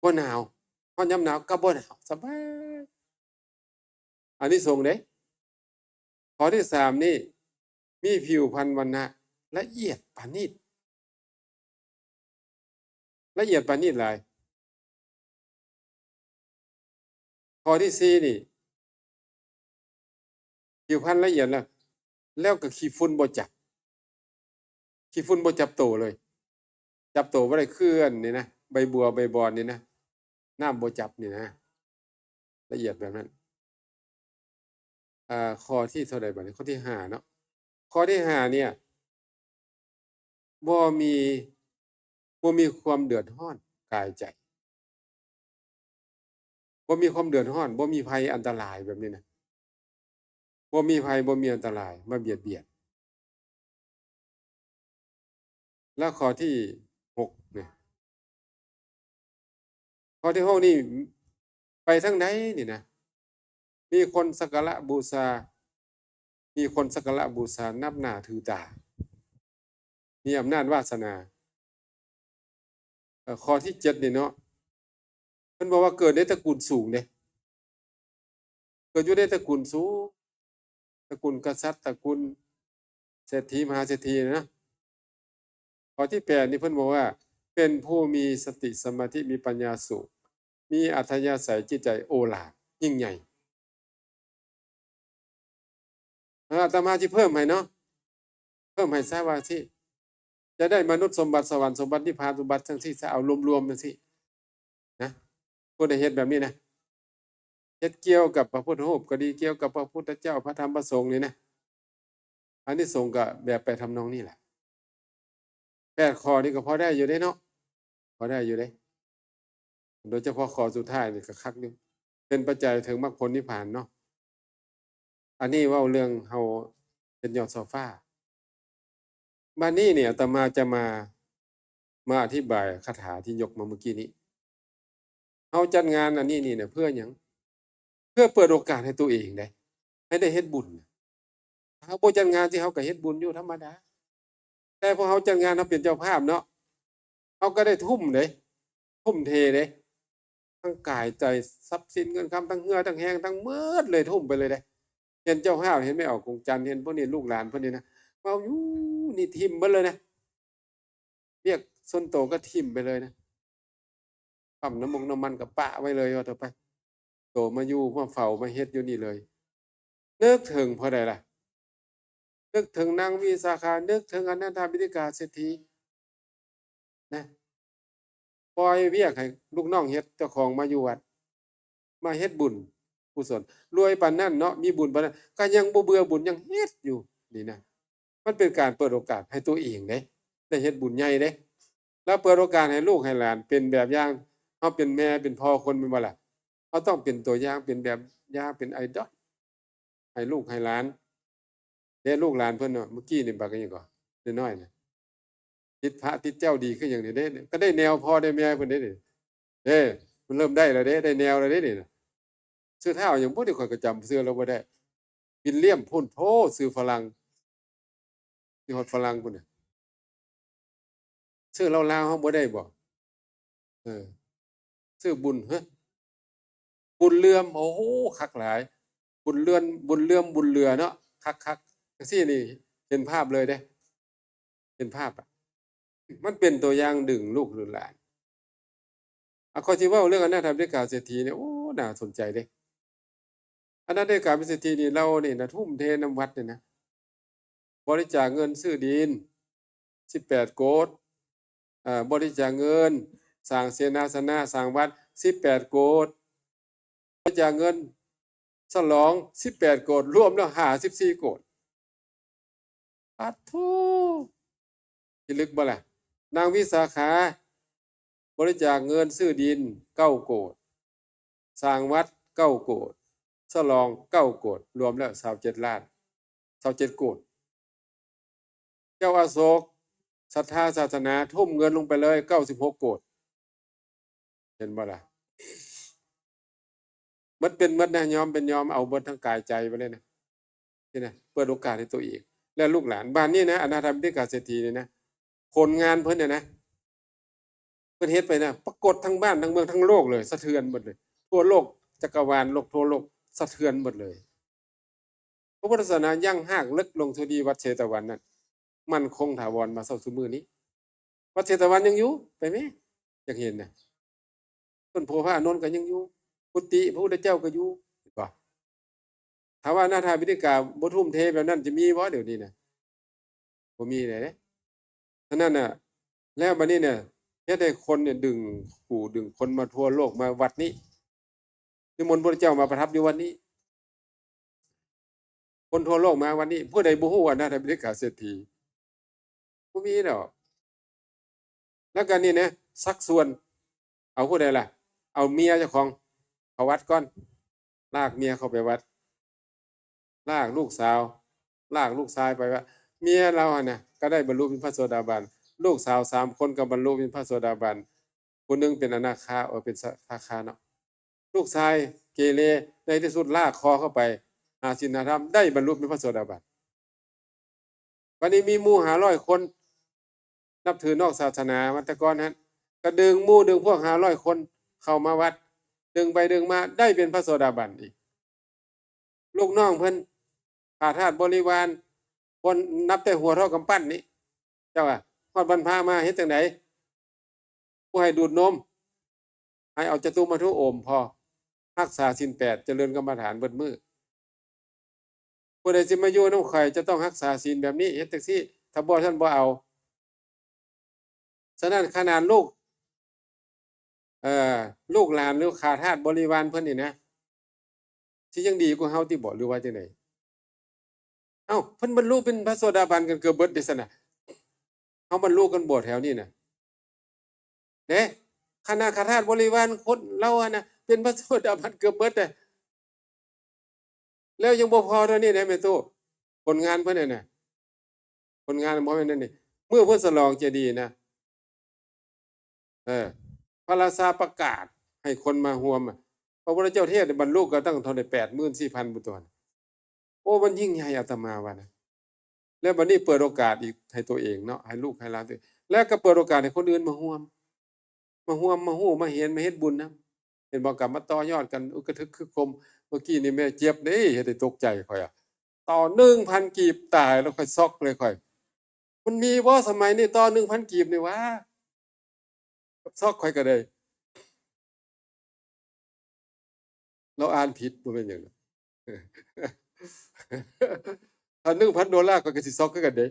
บ่หนาว ฮ้อนยามหนาวก็บ่หนาว สบาย อานิสงส์เด้ ข้อที่สามนี่ มีผิวพรรณวรรณะละเอียดประณีต ละเอียดประณีตหลาย ข้อที่สี่นี่ ผิวพรรณละเอียดแล้ว แล้วก็ขี้ฝุ่นบ่จับ ขี้ฝุ่นบ่จับโตเลย จับโตบ่ได้ คืออันนี้นะ ใบบัวใบบอนนี่นะ น้ำบ่จับนี่นะ ละเอียดแบบนั้น อ่า ข้อที่เท่าใดบัดนี้ ข้อที่ห้าเนาะ ข้อที่ห้าเนี่ย บ่มี บ่มีความเดือดร้อนกายใจ บ่มีความเดือดร้อน บ่มีภัยอันตรายแบบนี้นะ บ่มีภัย บ่มีอันตรายมาเบียดเบียน แล้วข้อที่หกเนี่ย ข้อที่หกนี่ ไปทางใดนี่นะ มีคนสักการะบูชา มีคนสักการะบูชานับหน้าถือตา มีอำนาจวาสนา เอ่อ ข้อที่เจ็ดนี่เนาะ เพิ่นบอกว่าเกิดในตระกูลสูงเด้ เกิดอยู่ในตระกูลสูง ตระกูลกษัตริย์ ตระกูลเศรษฐีมหาเศรษฐีนะ ข้อที่แปดนี่เพิ่นบอกว่า เป็นผู้มีสติสมาธิ มีปัญญาสูง มีอัธยาศัยจิตใจโอฬารยิ่งใหญ่ เออ อาตมาสิเพิ่มให้เนาะ เพิ่มให้ซะว่าสิ จะได้มนุษย์สมบัติ สวรรค์สมบัติ นิพพานสมบัติจั่งซี้ จะเอารวมๆจั่งซี้นะ ผู้ใดเฮ็ดแบบนี้นะ เฮ็ดเกี่ยวกับพระพุทธรูปก็ดี เกี่ยวกับพระพุทธเจ้า พระธรรม พระสงฆ์นี่นะ อานิสงส์ก็แบบไปทำนองนี้แหละ แปดข้อนี่ก็พอได้อยู่เด้เนาะ พอได้อยู่เด้ โดยเฉพาะข้อสุดท้ายนี่ก็คักอยู่ เป็นปัจจัยถึงมรรคผลนิพพานเนาะ อันนี้เว้าเรื่องเฮาเป็นยอดโซฟา บัดนี้เนี่ย อาตมาจะมา มาอธิบายคาถาที่ยกมาเมื่อกี้นี้ เฮาจัดงานอันนี้นี่เนี่ย เพื่อหยัง เพื่อเปิดโอกาสให้ตัวเองเด้ ให้ได้เฮ็ดบุญน่ะ เฮาบ่จัดงานสิ เฮาก็เฮ็ดบุญอยู่ธรรมดา แต่พอเฮาจัดงาน เฮาเป็นเจ้าภาพเนาะ เฮาก็ได้ทุ่มเด้ ทุ่มเทเด้ ทั้งกายใจ ทรัพย์สินเงินคำ ทั้งเหื่อทั้งแฮง ทั้งหมดเลย ทุ่มไปเลยเด้ เห็นเจ้าภาพ เห็นแม่ออกกงจันทน์ เห็นพวกนี้ลูกหลานเพิ่นนี่นะ เว้าอยู่นี่ถิ่มเบิดเลยนะ เวียกส่วนโตก็ถิ่มไปเลยนะ ปั๊มน้ำมงน้ำมันก็ปะไว้เลย ว่าต่อไป โตมาอยู่มาเฝ้ามาเฮ็ดอยู่นี่เลย นึกถึงผู้ใดล่ะ นึกถึงนางวิสาขา นึกถึงอนาถบิณฑิกาเศรษฐีนะ ปล่อยเวียกให้ลูกน้องเฮ็ด เจ้าของมาอยู่วัด มาเฮ็ดบุญกุศล รวยปานนั้นเนาะ มีบุญปานนั้น ก็ยังบ่เบื่อบุญ ยังเฮ็ดอยู่นี่นะ มันเป็นการเปิดโอกาสให้ตัวเองเด้ ได้เฮ็ดบุญใหญ่เด้ แล้วเปิดโอกาสให้ลูกให้หลานเป็นแบบอย่าง เฮาเป็นแม่เป็นพ่อคนแม่นบ่ล่ะ เฮาต้องเป็นตัวอย่าง เป็นแบบอย่าง เป็นไอดอล ให้ลูกให้หลานเด้ ลูกหลานเพิ่นเนาะ เมื่อกี้นี่บักอิหยังก่อ น้อยๆน่ะ ติดพระติดเจ้าดีคือหยังนี่เด้ ก็ได้แนวพ่อได้แม่เพิ่นเด้นี่ เด้ มันเริ่มได้แล้วเด้ ได้แนวแล้วเด้นี่นะ ชื่อท้าวหยังบ่ เดี๋ยวข้อยก็จำชื่อลาวบ่ได้ วิลเลียมพู้น โพ ชื่อฝรั่ง ชื่อฮอดฝรั่งพู้นน่ะ ชื่อลาวๆ เฮาบ่ได้บ่ เออ ชื่อบุญ ฮะ บุญเลื่อม โอ้โห คักหลาย บุญเลื่อน บุญเลื่อม บุญเหลือเนาะ คักๆ จั่งซี้นี่ เห็นภาพเลยเด้ เห็นภาพอะ มันเป็นตัวอย่างดึงลูกหรือหลาน อ่ะ ข้อยสิเว้าเรื่องอนาถบิณฑิกาเศรษฐีเนี่ย โอ้ น่าสนใจเด้ อนาถบิณฑิกาเศรษฐีนี่ ลาวนี่นะ ทุ่มเทนำวัดเนี่ยนะ บริจาคเงินซื้อดิน สิบแปดโกฏ เอ่อ บริจาคเงินสร้างเสนาสนะ สร้างวัด สิบแปดโกฏ บริจาคเงินฉลอง สิบแปดโกฏ รวมแล้ว ห้าสิบสี่โกฏ ปาดโธ่ พิลึกบ่ล่ะ นางวิสาขา บริจาคเงินซื้อดิน เก้าโกฏ สร้างวัด เก้าโกฏ ฉลอง เก้าโกฏ รวมแล้ว ซาวเจ็ดล้าน ซาวเจ็ดโกฏ เจ้าอโศก ศรัทธาศาสนา ทุ่มเงินลงไปเลย เก้าสิบหกโกฏ เห็นบ่ล่ะ หมดเป็นหมดนะ ยอมเป็นยอม เอาเบิดทั้งกายใจไปเลยนะ นี่นะ เปิดโอกาสให้ตัวเอง และลูกหลาน บัดนี้นะ อนาถบิณฑิกาเศรษฐีนี่นะ ผลงานเพิ่นเนี่ยนะ เพิ่นเฮ็ดไปนะ ปรากฏทั้งบ้านทั้งเมืองทั้งโลกเลย สะเทือนหมดเลย ทั่วโลก จักรวาลโลก ทั่วโลก สะเทือนหมดเลย พระพุทธศาสนายังรากลึกลงสู่ที่วัดเชตวันนั้น มั่นคงถาวรมาเท่าซุมื้อนี้ วัดเชตวันยังอยู่ ไปแม่ อยากเห็นนะ ต้นโพธิ์พระอานนท์ก็ยังอยู่ กุฏิพระพุทธเจ้าก็อยู่ เห็นบ่ ถามว่านาถาบิณฑิกาบ่ทุ่มเทแบบนั้นจะมีบ่เดี๋ยวนี้นะ บ่มีเลยเด้ ฉะนั้นน่ะ แล้วบัดนี้เนี่ย เฮ็ดให้คนเนี่ยดึงผู้ดึงคนมาทั่วโลกมาวัดนี้ นิมนต์พระพุทธเจ้ามาประทับอยู่วัดนี้ คนทั่วโลกมาวัดนี้ ผู้ใดบ่ฮู้ว่านาถาบิณฑิกาเศรษฐี บ่มีดอก แล้วก็นี่นะ ชักชวน เอาผู้ใดล่ะ เอาเมียเจ้าของเข้าวัดก่อน ลากเมียเข้าไปวัด ลากลูกสาว ลากลูกชายไปวัด เมียเราหั่นน่ะ ก็ได้บรรลุเป็นพระโสดาบัน ลูกสาวสามคนก็บรรลุเป็นพระโสดาบัน ผู้หนึ่งเป็นอนาคา เออ เป็นสกทาคาเนาะ ลูกชายเกเร ในที่สุดลากคอเข้าไป หาศีลหาธรรม ได้บรรลุเป็นพระโสดาบัน บัดนี้มีหมู่ห้าร้อยคน นับถือนอกศาสนามาแต่ก่อนนั้น ก็ดึงหมู่ดึงพวกห้าร้อยคนเข้ามาวัด ดึงไปดึงมาได้เป็นพระโสดาบันอีก ลูกน้องเพิ่น ข้าทาสบริวาร คนนับแต่หัวเท่ากำปั้นนี่ เจ้าว่า ฮอดวันพระมาเฮ็ดจั่งใด ผู้ให้ดูดนม ให้เอาจตุมมะทุโอมพอ รักษาศีลแปด เจริญกรรมฐานเบิดมื้อ ผู้ใดสิมาอยู่นำข้อยจะต้องรักษาศีลแบบนี้ เฮ็ดจั่งซี้ ถ้าบ่ซั้นบ่เอา ฉะนั้นขนาดลูก เอ่อ ลูกหลานหรือข้าทาสบริวารเพิ่นนี่นะ สิยังดีกว่าเฮาติบ่ หรือว่าจั่งใด เอ้า เพิ่นบรรลุเป็นพระโสดาบันกันเกือบเบิดเด้ซั่นน่ะ เฮาบรรลุกันบ่แถวนี้น่ะ เด้ คณะข้าทาสบริวารคนเราอะนะ เป็นพระโสดาบันเกือบเบิดน่ะ แล้วยังบ่พอเท่านี้นะแม่ตู้ ผลงานเพิ่นน่ะนะ ผลงานบ่แม่นนั่นนี่ มื้อเพิ่นฉลองเจดีย์นะ เออ พระราชาประกาศให้คนมาร่วมอะ พระพุทธเจ้าเทศน์บรรลุก็ตั้งเท่าใด แปดหมื่นสี่พัน พุ้นตั๊ว โอ้ มันยิ่งใหญ่ อาตมาว่านะ แล้วบัดนี้เปิดโอกาสอีกให้ตัวเองเนาะ ให้ลูกให้หลานตัวเอง แล้วก็เปิดโอกาสให้คนอื่นมาร่วม มาร่วม มาฮู้ มาเห็น มาเฮ็ดบุญนำ เห็นบ่ กลับมาต่อยอดกัน อึกกระทึกคึกโครม เมื่อกี้นี่แม่เจี๊ยบเด้ เฮ็ดให้ตกใจข้อยอะ ต่อ หนึ่งพัน กีบ ตายแล้วข้อยช็อกเลยข้อย มันมีบ่สมัยนี้ต่อ หนึ่งพัน กีบนี่หวา ช็อกข้อยก็ได้ เราอ่านผิดบ่แม่นหยังดอก ถ้า หนึ่งพัน ดอลลาร์ข้อยก็สิช็อกคือกันเด้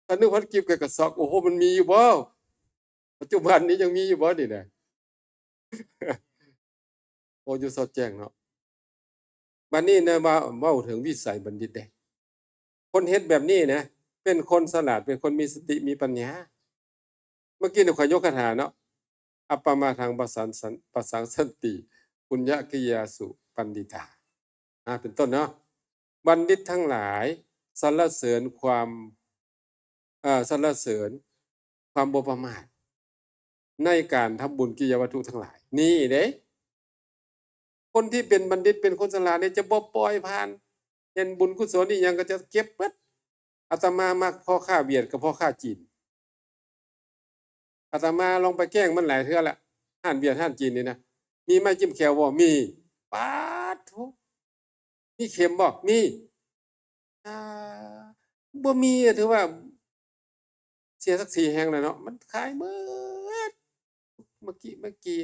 ถ้า หนึ่งพัน กีบข้อยก็ช็อก โอ้โห มันมีอยู่บ่ ปัจจุบันนี้ยังมีอยู่บ่นี่นะ โอ้ อยู่สอดแจ้งเนาะ บัดนี้นะ มาเว้าถึงวิสัยบัณฑิตเด้ คนเฮ็ดแบบนี้นะ เป็นคนฉลาด เป็นคนมีสติ มีปัญญา เมื่อกี้เนี่ยข้อยยกคาถาเนาะ อัปปมาทังปะสังสัน ปะสังสันติ ปุญญกิริยาสุปัณฑิตา อ่า เป็นต้นเนาะ บัณฑิตทั้งหลายสรรเสริญความ เอ่อ สรรเสริญความบ่ประมาท ในการทำบุญกิริยาวัตถุทั้งหลาย นี่เด้ คนที่เป็นบัณฑิตเป็นคนฉลาดเนี่ยจะบ่ปล่อยผ่าน เห็นบุญกุศลอีหยังก็จะเก็บเบิด อาตมามักพ่อค้าเวียดกับพ่อค้าจีน อาตมาลองไปแกล้งมันหลายเทื่อละ ร้านเวียดร้านจีนนี่นะ มีไม้จิ้มแจ่วบ่ มี ป๊าดโธ่ มีเข็มบ่ มี อ่า บ่มีอะ ถือว่า เสียศักดิ์ศรีแฮงแล้วเนาะ มันขายเบิด เมื่อกี้ เมื่อกี้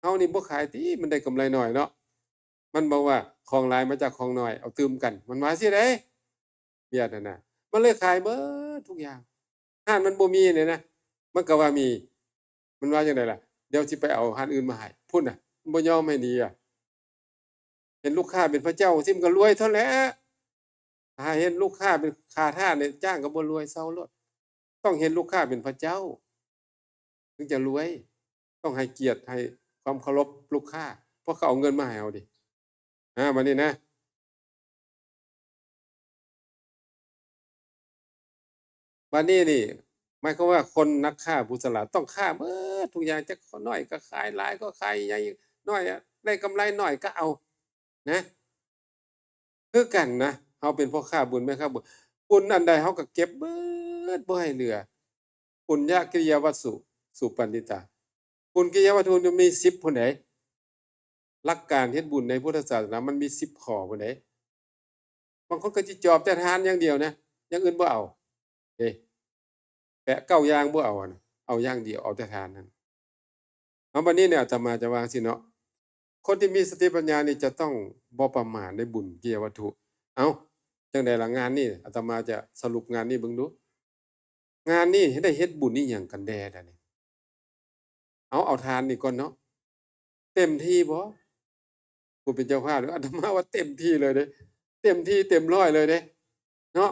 เฮานี่บ่ขายติ มันได้กำไรน้อยเนาะ มันบอกว่า ของหลายมาจากของน้อย เอาตื่มกัน มันว่าจั่งซี้เด้ เวียดนั่นน่ะ มันเลยขายเบิดทุกอย่าง ร้านมันบ่มีเนี่ยนะ มันก็ว่ามี มันว่าจั่งใดล่ะ เดี๋ยวสิไปเอาร้านอื่นมาให้ พุ้นน่ะ มันบ่ยอมให้หนีอะ เห็นลูกค้าเป็นพระเจ้าจั่งซี้มันก็รวยเท่านั้นแหละ ถ้าเห็นลูกค้าเป็นข้าทาสเนี่ย จ้างก็บ่รวย เซาโลด ต้องเห็นลูกค้าเป็นพระเจ้า ถึงจะรวย ต้องให้เกียรติ ให้ความเคารพลูกค้า เพราะเขาเอาเงินมาให้เฮาเด้ อ่า บัดนี้นะ บัดนี้นี่ หมายความว่าคนนักค้าผู้ฉลาดต้องค้าเบิดทุกอย่าง จักน้อยก็ขาย หลายก็ขาย ใหญ่น้อยอะ ได้กำไรน้อยก็เอา นะ คือกันนะ เฮาเป็นพ่อค้าบุญแม่ค้าบุญ บุญอันใดเฮาก็เก็บเบิดบ่ให้เหลือ ปุญญกิริยาวัตถุ สุปัณฑิตา ปุญญกิริยาวัตถุมันมีสิบพุ้นเด้ หลักการเฮ็ดบุญในพุทธศาสนามันมีสิบข้อพุ้นเด้ บางคนก็สิจอบแต่ทานอย่างเดียวนะ อย่างอื่นบ่เอา เด้ แปะเก้าอย่างบ่เอาอะนะ เอาอย่างเดียว เอาแต่ทานนั่น เอาบัดนี้เนี่ย อาตมาจะว่าจั่งซี้เนาะ คนที่มีสติปัญญานี่จะต้องบ่ประมาทในบุญกิริยาวัตถุ เอ้า จังใดล่ะ งานนี่ อาตมาจะสรุปงานนี่เบิ่งดู งานนี่ได้เฮ็ดบุญอีหยังกันแด่ล่ะนี่ เอา เอาทานนี่ก่อนเนาะ เต็มที่บ่ ผู้เป็นเจ้าภาพ อาตมาว่าเต็มที่เลยเด้ เต็มที่เต็มร้อยเลยเด้ เนาะ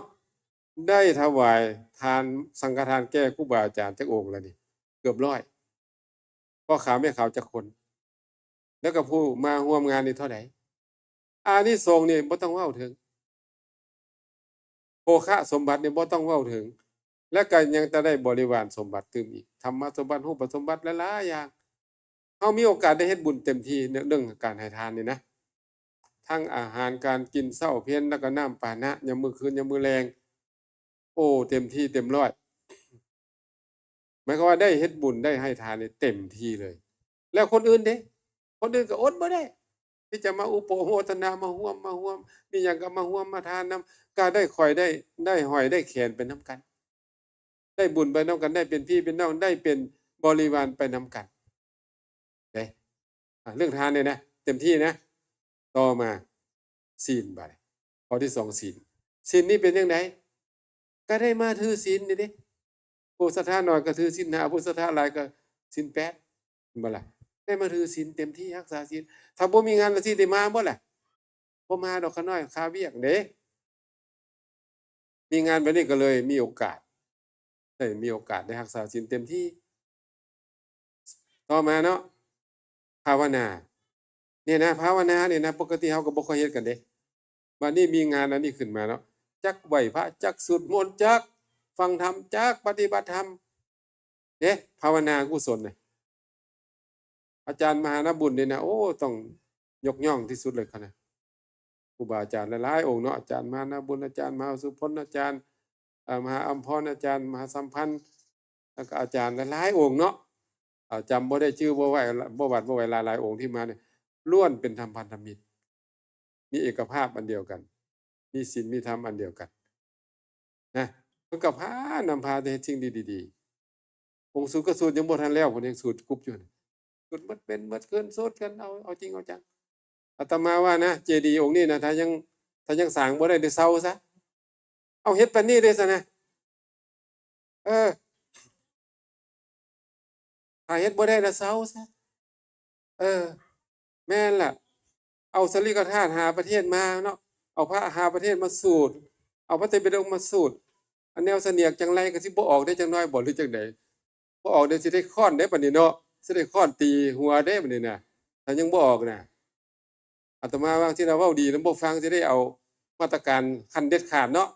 ได้ถวายทานสังฆทานแก่ครูบาอาจารย์จักองค์แล้วนี่ เกือบร้อย พ่อขาวแม่ขาวจักคน แล้วก็ผู้มาร่วมงานนี่เท่าใด อานิสงส์นี่บ่ต้องเว้าถึง โภคะสมบัตินี่บ่ต้องเว้าถึง และก็ยังจะได้บริวารสมบัติตื่มอีก ธรรมสมบัติ รูปสมบัติ หลายๆ อย่าง เฮามีโอกาสได้เฮ็ดบุญเต็มที่ เรื่องการให้ทานนี่นะ ทั้งอาหารการกินเช้าเพล แล้วก็น้ำปานะ ยามมื้อคืน ยามมื้อแลง โอ้ เต็มที่เต็มร้อย หมายความว่าได้เฮ็ดบุญได้ให้ทานนี่เต็มที่เลย แล้วคนอื่นเด้ คนอื่นก็อดบ่ได้ ที่จะมาอุปโมทนา มาร่วม มาร่วม มีหยังก็มาร่วมมาทานนำ ก็ได้ค่อยได้ ได้ห้อยได้แขนไปนำกัน ได้บุญไปนำกัน ได้เป็นพี่เป็นน้อง ได้เป็นบริวารไปนำกัน เด้ อ่ะ เรื่องทานเนี่ยนะ เต็มที่นะ ต่อมา ศีล บาดนี้ ข้อที่สอง ศีล ศีลนี่เป็นจั่งใด ก็ได้มาถือศีลนี่เด้ ผู้ศรัทธาน้อยก็ถือศีลห้า ผู้ศรัทธาหลายก็ศีลแปด เห็นบ่ล่ะ ได้มาถือศีลเต็มที่ รักษาศีล ถ้าบ่มีงานละสิได้มาบ่ล่ะ บ่มาดอก ข้าน้อยคาเวียกเด้ มีงานแบบนี้ก็เลยมีโอกาส ได้มีโอกาสได้รักษาศีลเต็มที่ ต่อมาเนาะ ภาวนา เนี่ยนะ ภาวนาเนี่ยนะ ปกติเฮาก็บ่ค่อยเฮ็ดกันเด้ บัดนี้มีงานอันนี้ขึ้นมาเนาะ จักไหว้พระ จักสวดมนต์ จักฟังธรรม จักปฏิบัติธรรม เด้ ภาวนากุศลเนี่ย อาจารย์มหานาบุญเนี่ยนะ โอ้ ต้องยกย่องที่สุดเลยครับนะ ครูบาอาจารย์หลายๆ องค์เนาะ อาจารย์มหานาบุญ อาจารย์มหาสุพล อาจารย์ เอ่อ มหาอัมพร อาจารย์มหาสัมพันธ์ แล้วก็อาจารย์หลายๆ องค์เนาะ เอ่อ จำบ่ได้ชื่อบ่ไหว บ่หวัดบ่ไหว หลายๆ องค์ที่มาเนี่ย ล้วนเป็นธรรมพันธมิตร มีเอกภาพอันเดียวกัน มีศีลมีธรรมอันเดียวกัน นะ เพิ่นก็พานำพาแต่เฮ็ดสิ่งดีๆ องค์สูตรก็สูตรยังบ่ทันแล้ว เพิ่นยังสูตรกรุบอยู่ สูตรหมดเป็นหมดคืน สูตรกันเอา เอาจริงเอาจัง อาตมาว่านะ เจดีย์องค์นี้นะ ถ้ายัง ถ้ายังสร้างบ่ได้ เดี๋ยวเซาซะ เอาเฮ็ดปานนี้เด้ซะนะ เออ ถ้าเฮ็ดบ่ได้นะ เซาซะ เออ แม่นล่ะ เอาสาลีกธาตุห้าประเทศมาเนาะ เอาพระห้าประเทศมาสูตร เอาพระไตรปิฎกมาสูตร อันแนวเสนียกจังไรก็สิบ่ออกได้จังน้อยบ่ หรือจังใด บ่ออกเด้ สิได้ค้อนเด้บัดนี้เนาะ สิได้ค้อนตีหัวเด้บัดนี้นะ ถ้ายังบ่ออกนะ อาตมาว่าที่เราเว้าดีนะ บ่ฟัง สิได้เอามาตรการขั้นเด็ดขาดเนาะ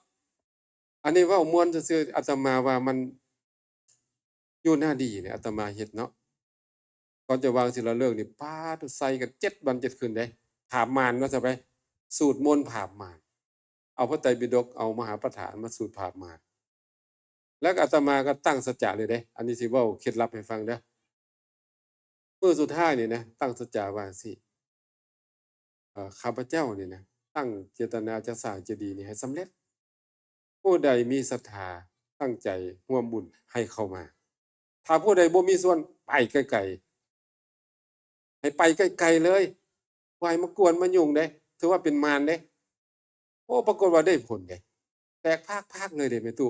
อันนี้เว้าม่วนซื่อๆ อาตมาว่ามันอยู่หน้าดีเนี่ย อาตมาเฮ็ดเนาะ ก่อนจะวางศิลาฤกษ์นี่ ป๊าด ใส่กันเจ็ดวันเจ็ดคืนเด้ ผาบมารว่าซะไป สูตรมนต์ผาบมาร เอาพระไตรปิฎก เอามหาปาฐานมาสูตรผาบมาร แล้วก็อาตมาก็ตั้งสัจจะเลยเด้ อันนี้สิเว้าเคล็ดลับให้ฟังเด้อ มื้อสุดท้ายนี่นะ ตั้งสัจจะว่าสิ เอ่อ ข้าพเจ้านี่นะ ตั้งเจตนาจะสร้างเจดีย์นี่ให้สำเร็จ ผู้ใดมีศรัทธาตั้งใจร่วมบุญให้เข้ามา ถ้าผู้ใดบ่มีส่วน ไปไกลๆ ให้ไปไกลๆ เลย บ่ให้มากวนมายุ่งเด้ ถือว่าเป็นมารเด้ โอ้ ปรากฏว่าได้ผลเด้ แตกพากๆ เลยเด้แม่ตู้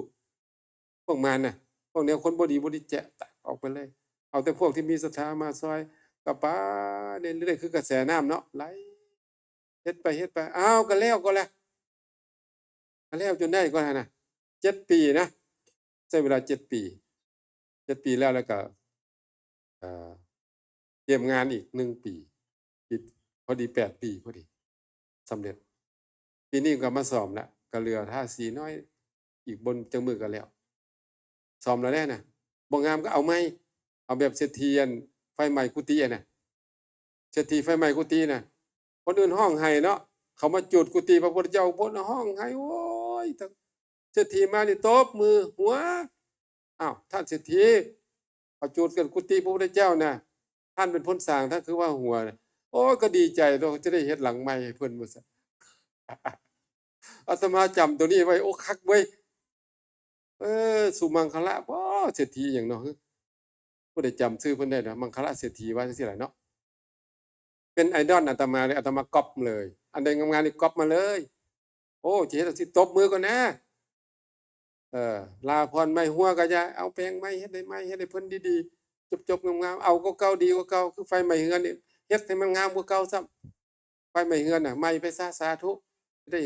พวกมารน่ะ พวกแนวคนบ่ดีบ่ดีแจะตัดออกไปเลย เอาแต่พวกที่มีศรัทธามาซอย ก็ไปเรื่อยๆ คือกระแสน้ำเนาะ ไหล เฮ็ดไปเฮ็ดไป อ้าว ก็แล้วก็แล้ว ก็แล้วจนได้ก็หั่นน่ะ เจ็ดปีนะ ใช้เวลาเจ็ดปี เจ็ดปีแล้ว แล้วก็ เอ่อ เตรียมงานอีกหนึ่งปี อีกพอดีแปดปีพอดี สำเร็จ ปีนี้ก็มาซ่อมละ ก็เหลือทาสีน้อย อีกบ่จักมื้อก็แล้ว ซ่อมแล้วแหละนะ บ่งามก็เอาใหม่ เอาแบบเศรษฐีอันไฟไหม้กุฏิอะนะ เศรษฐีไฟไหม้กุฏินะ คนอื่นฮ้องไห้เนาะ เขามาจุดกุฏิพระพุทธเจ้า เพิ่นฮ้องไห้ โอ้ย เศรษฐีมานี่ตบมือ หัว อ้าว ท่านเศรษฐี เขาจุดกันกุฏิพระพุทธเจ้านะ ท่านเป็นคนสร้าง ท่านคือว่าหัวนะ โอ้ย ก็ดีใจเนาะ จะได้เฮ็ดหลังใหม่ให้เพิ่น ว่าซั่น อาตมาจำตัวนี้ไว้ โอ้ คักเว้ย เออ สุมังคละ บ่ เศรษฐีหยังเนาะ ผู้ใดจำชื่อเพิ่นได้นะ มังคละเศรษฐีว่าจังซี่ล่ะเนาะ เป็นไอดอลอาตมาเลย อาตมาก๊อปเลย อันใดงามๆนี่ก๊อปมาเลย โอ้ จะเฮ็ดจั่งซี้ ตบมือก่อนนะ เออ ลาผ่อนใหม่ หัวก็อย่า เอาแปรงใหม่ เฮ็ดให้ใหม่ เฮ็ดให้เพิ่นดีๆ จบๆ งามๆ เอากว่าเก่า ดีกว่าเก่า คือไฟไหม้เฮือนนี่ เฮ็ดให้มันงามกว่าเก่าซ้ำ ไฟไหม้เฮือนน่ะ ใหม่ไปซะ สาธุ ได้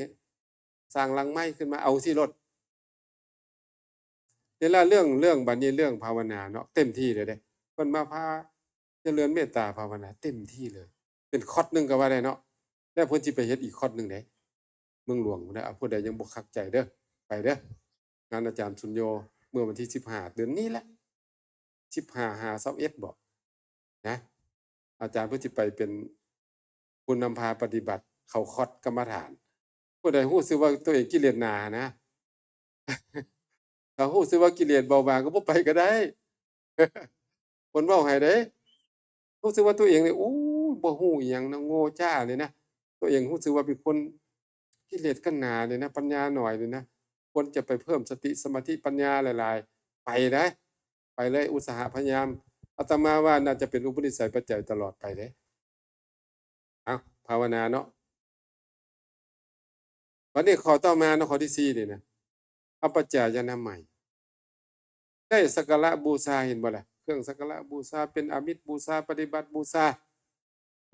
สร้างหลังใหม่ขึ้นมา เอาสิโลด เวลาเรื่อง เรื่องบัดนี้ เรื่องภาวนาเนาะ เต็มที่เลยเด้ เพิ่นมาพาเจริญเมตตาภาวนา เต็มที่เลย เป็นคอร์สหนึ่งก็ว่าได้เนาะ แล้วเพิ่นสิไปเฮ็ดอีกคอร์สหนึ่งเด้ เมืองหลวงพุ้นนะ ผู้ใดยังบ่คักใจเด้อ ไปเด้อ งานอาจารย์สุญโญ เมื่อวันที่สิบห้า เดือนนี้แหละ สิบห้า หา ซาวเอ็ด บ่ นะ อาจารย์เพิ่นสิไปเป็นผู้นำพาปฏิบัติ เข้าคอร์สกรรมฐาน ผู้ใดรู้สึกว่าตัวเองกิเลสหนานะ ถ้ารู้สึกว่ากิเลสเบาบางก็บ่ไปก็ได้ เพิ่นเว้าให้เด้ รู้สึกว่าตัวเองนี่ โอ้ย บ่ฮู้อิหยังนะ โง่จ้านี่นะ ตัวเองรู้สึกว่าเป็นคนกิเลสก็หนานี่นะ ปัญญาน้อยนี่นะ ควรจะไปเพิ่มสติสมาธิปัญญาหลายๆ ไปได้ ไปเลย อุตสาหะพยายาม อาตมาว่าน่าจะเป็นอุปนิสัยปัจจัยตลอดไปเด้ เอา ภาวนาเนาะ บัดนี้ข้อต่อมาเนาะ ข้อที่สี่นี่นะ อัปปจายนามัย ได้สักการะบูชา เห็นบ่ล่ะ เครื่องสักการะบูชา เป็นอามิสบูชา ปฏิบัติบูชา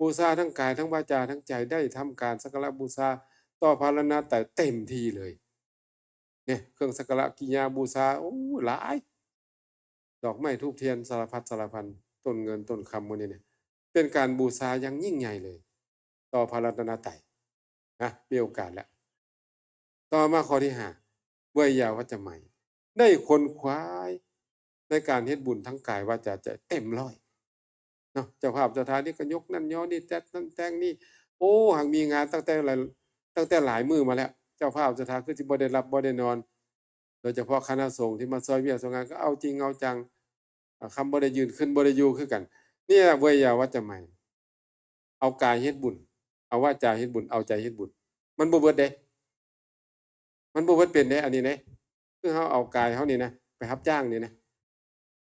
บูชาทั้งกาย ทั้งวาจา ทั้งใจ ได้ทำการสักการะบูชา ต่อพระรัตนตรัยเต็มที่เลย เนี่ย เครื่องสักการะกิริยาบูชา โอ้ หลาย ดอกไม้ธูปเทียนสารพัดสารพัน ต้นเงินต้นคำหมู่นี้เนี่ย เป็นการบูชาอย่างยิ่งใหญ่เลย ต่อพระรัตนตรัยนะ มีโอกาสแล้ว ต่อมาข้อที่ห้า เวยยาวัจจะไมย ได้ขนขวายในการเฮ็ดบุญทั้งกายวาจาใจเต็มร้อยเนาะ เจ้าภาพเจ้าทานนี่ก็ยกนั่นยกนี่ จัดนั่นแต่งนี่ โอ้ หากมีงานตั้งแต่หลาย ตั้งแต่หลายมื้อมาแล้ว เจ้าภาพเจ้าทานคือสิบ่ได้หลับบ่ได้นอน โดยเฉพาะคณะสงฆ์ที่มาซอยเวียกซอยงานก็เอาจริงเอาจัง อ่า คำบ่ได้ยืน ขึ้นบ่ได้อยู่คือกัน เนี่ย เวยยาวัจจะไมย เอากายเฮ็ดบุญ เอาวาจาเฮ็ดบุญ เอาใจเฮ็ดบุญ มันบ่เบิดเด้ มันบ่เบิดเป็นเด้ อันนี้เด้ คือเฮาเอากายเฮานี่นะ ไปรับจ้างนี่นะ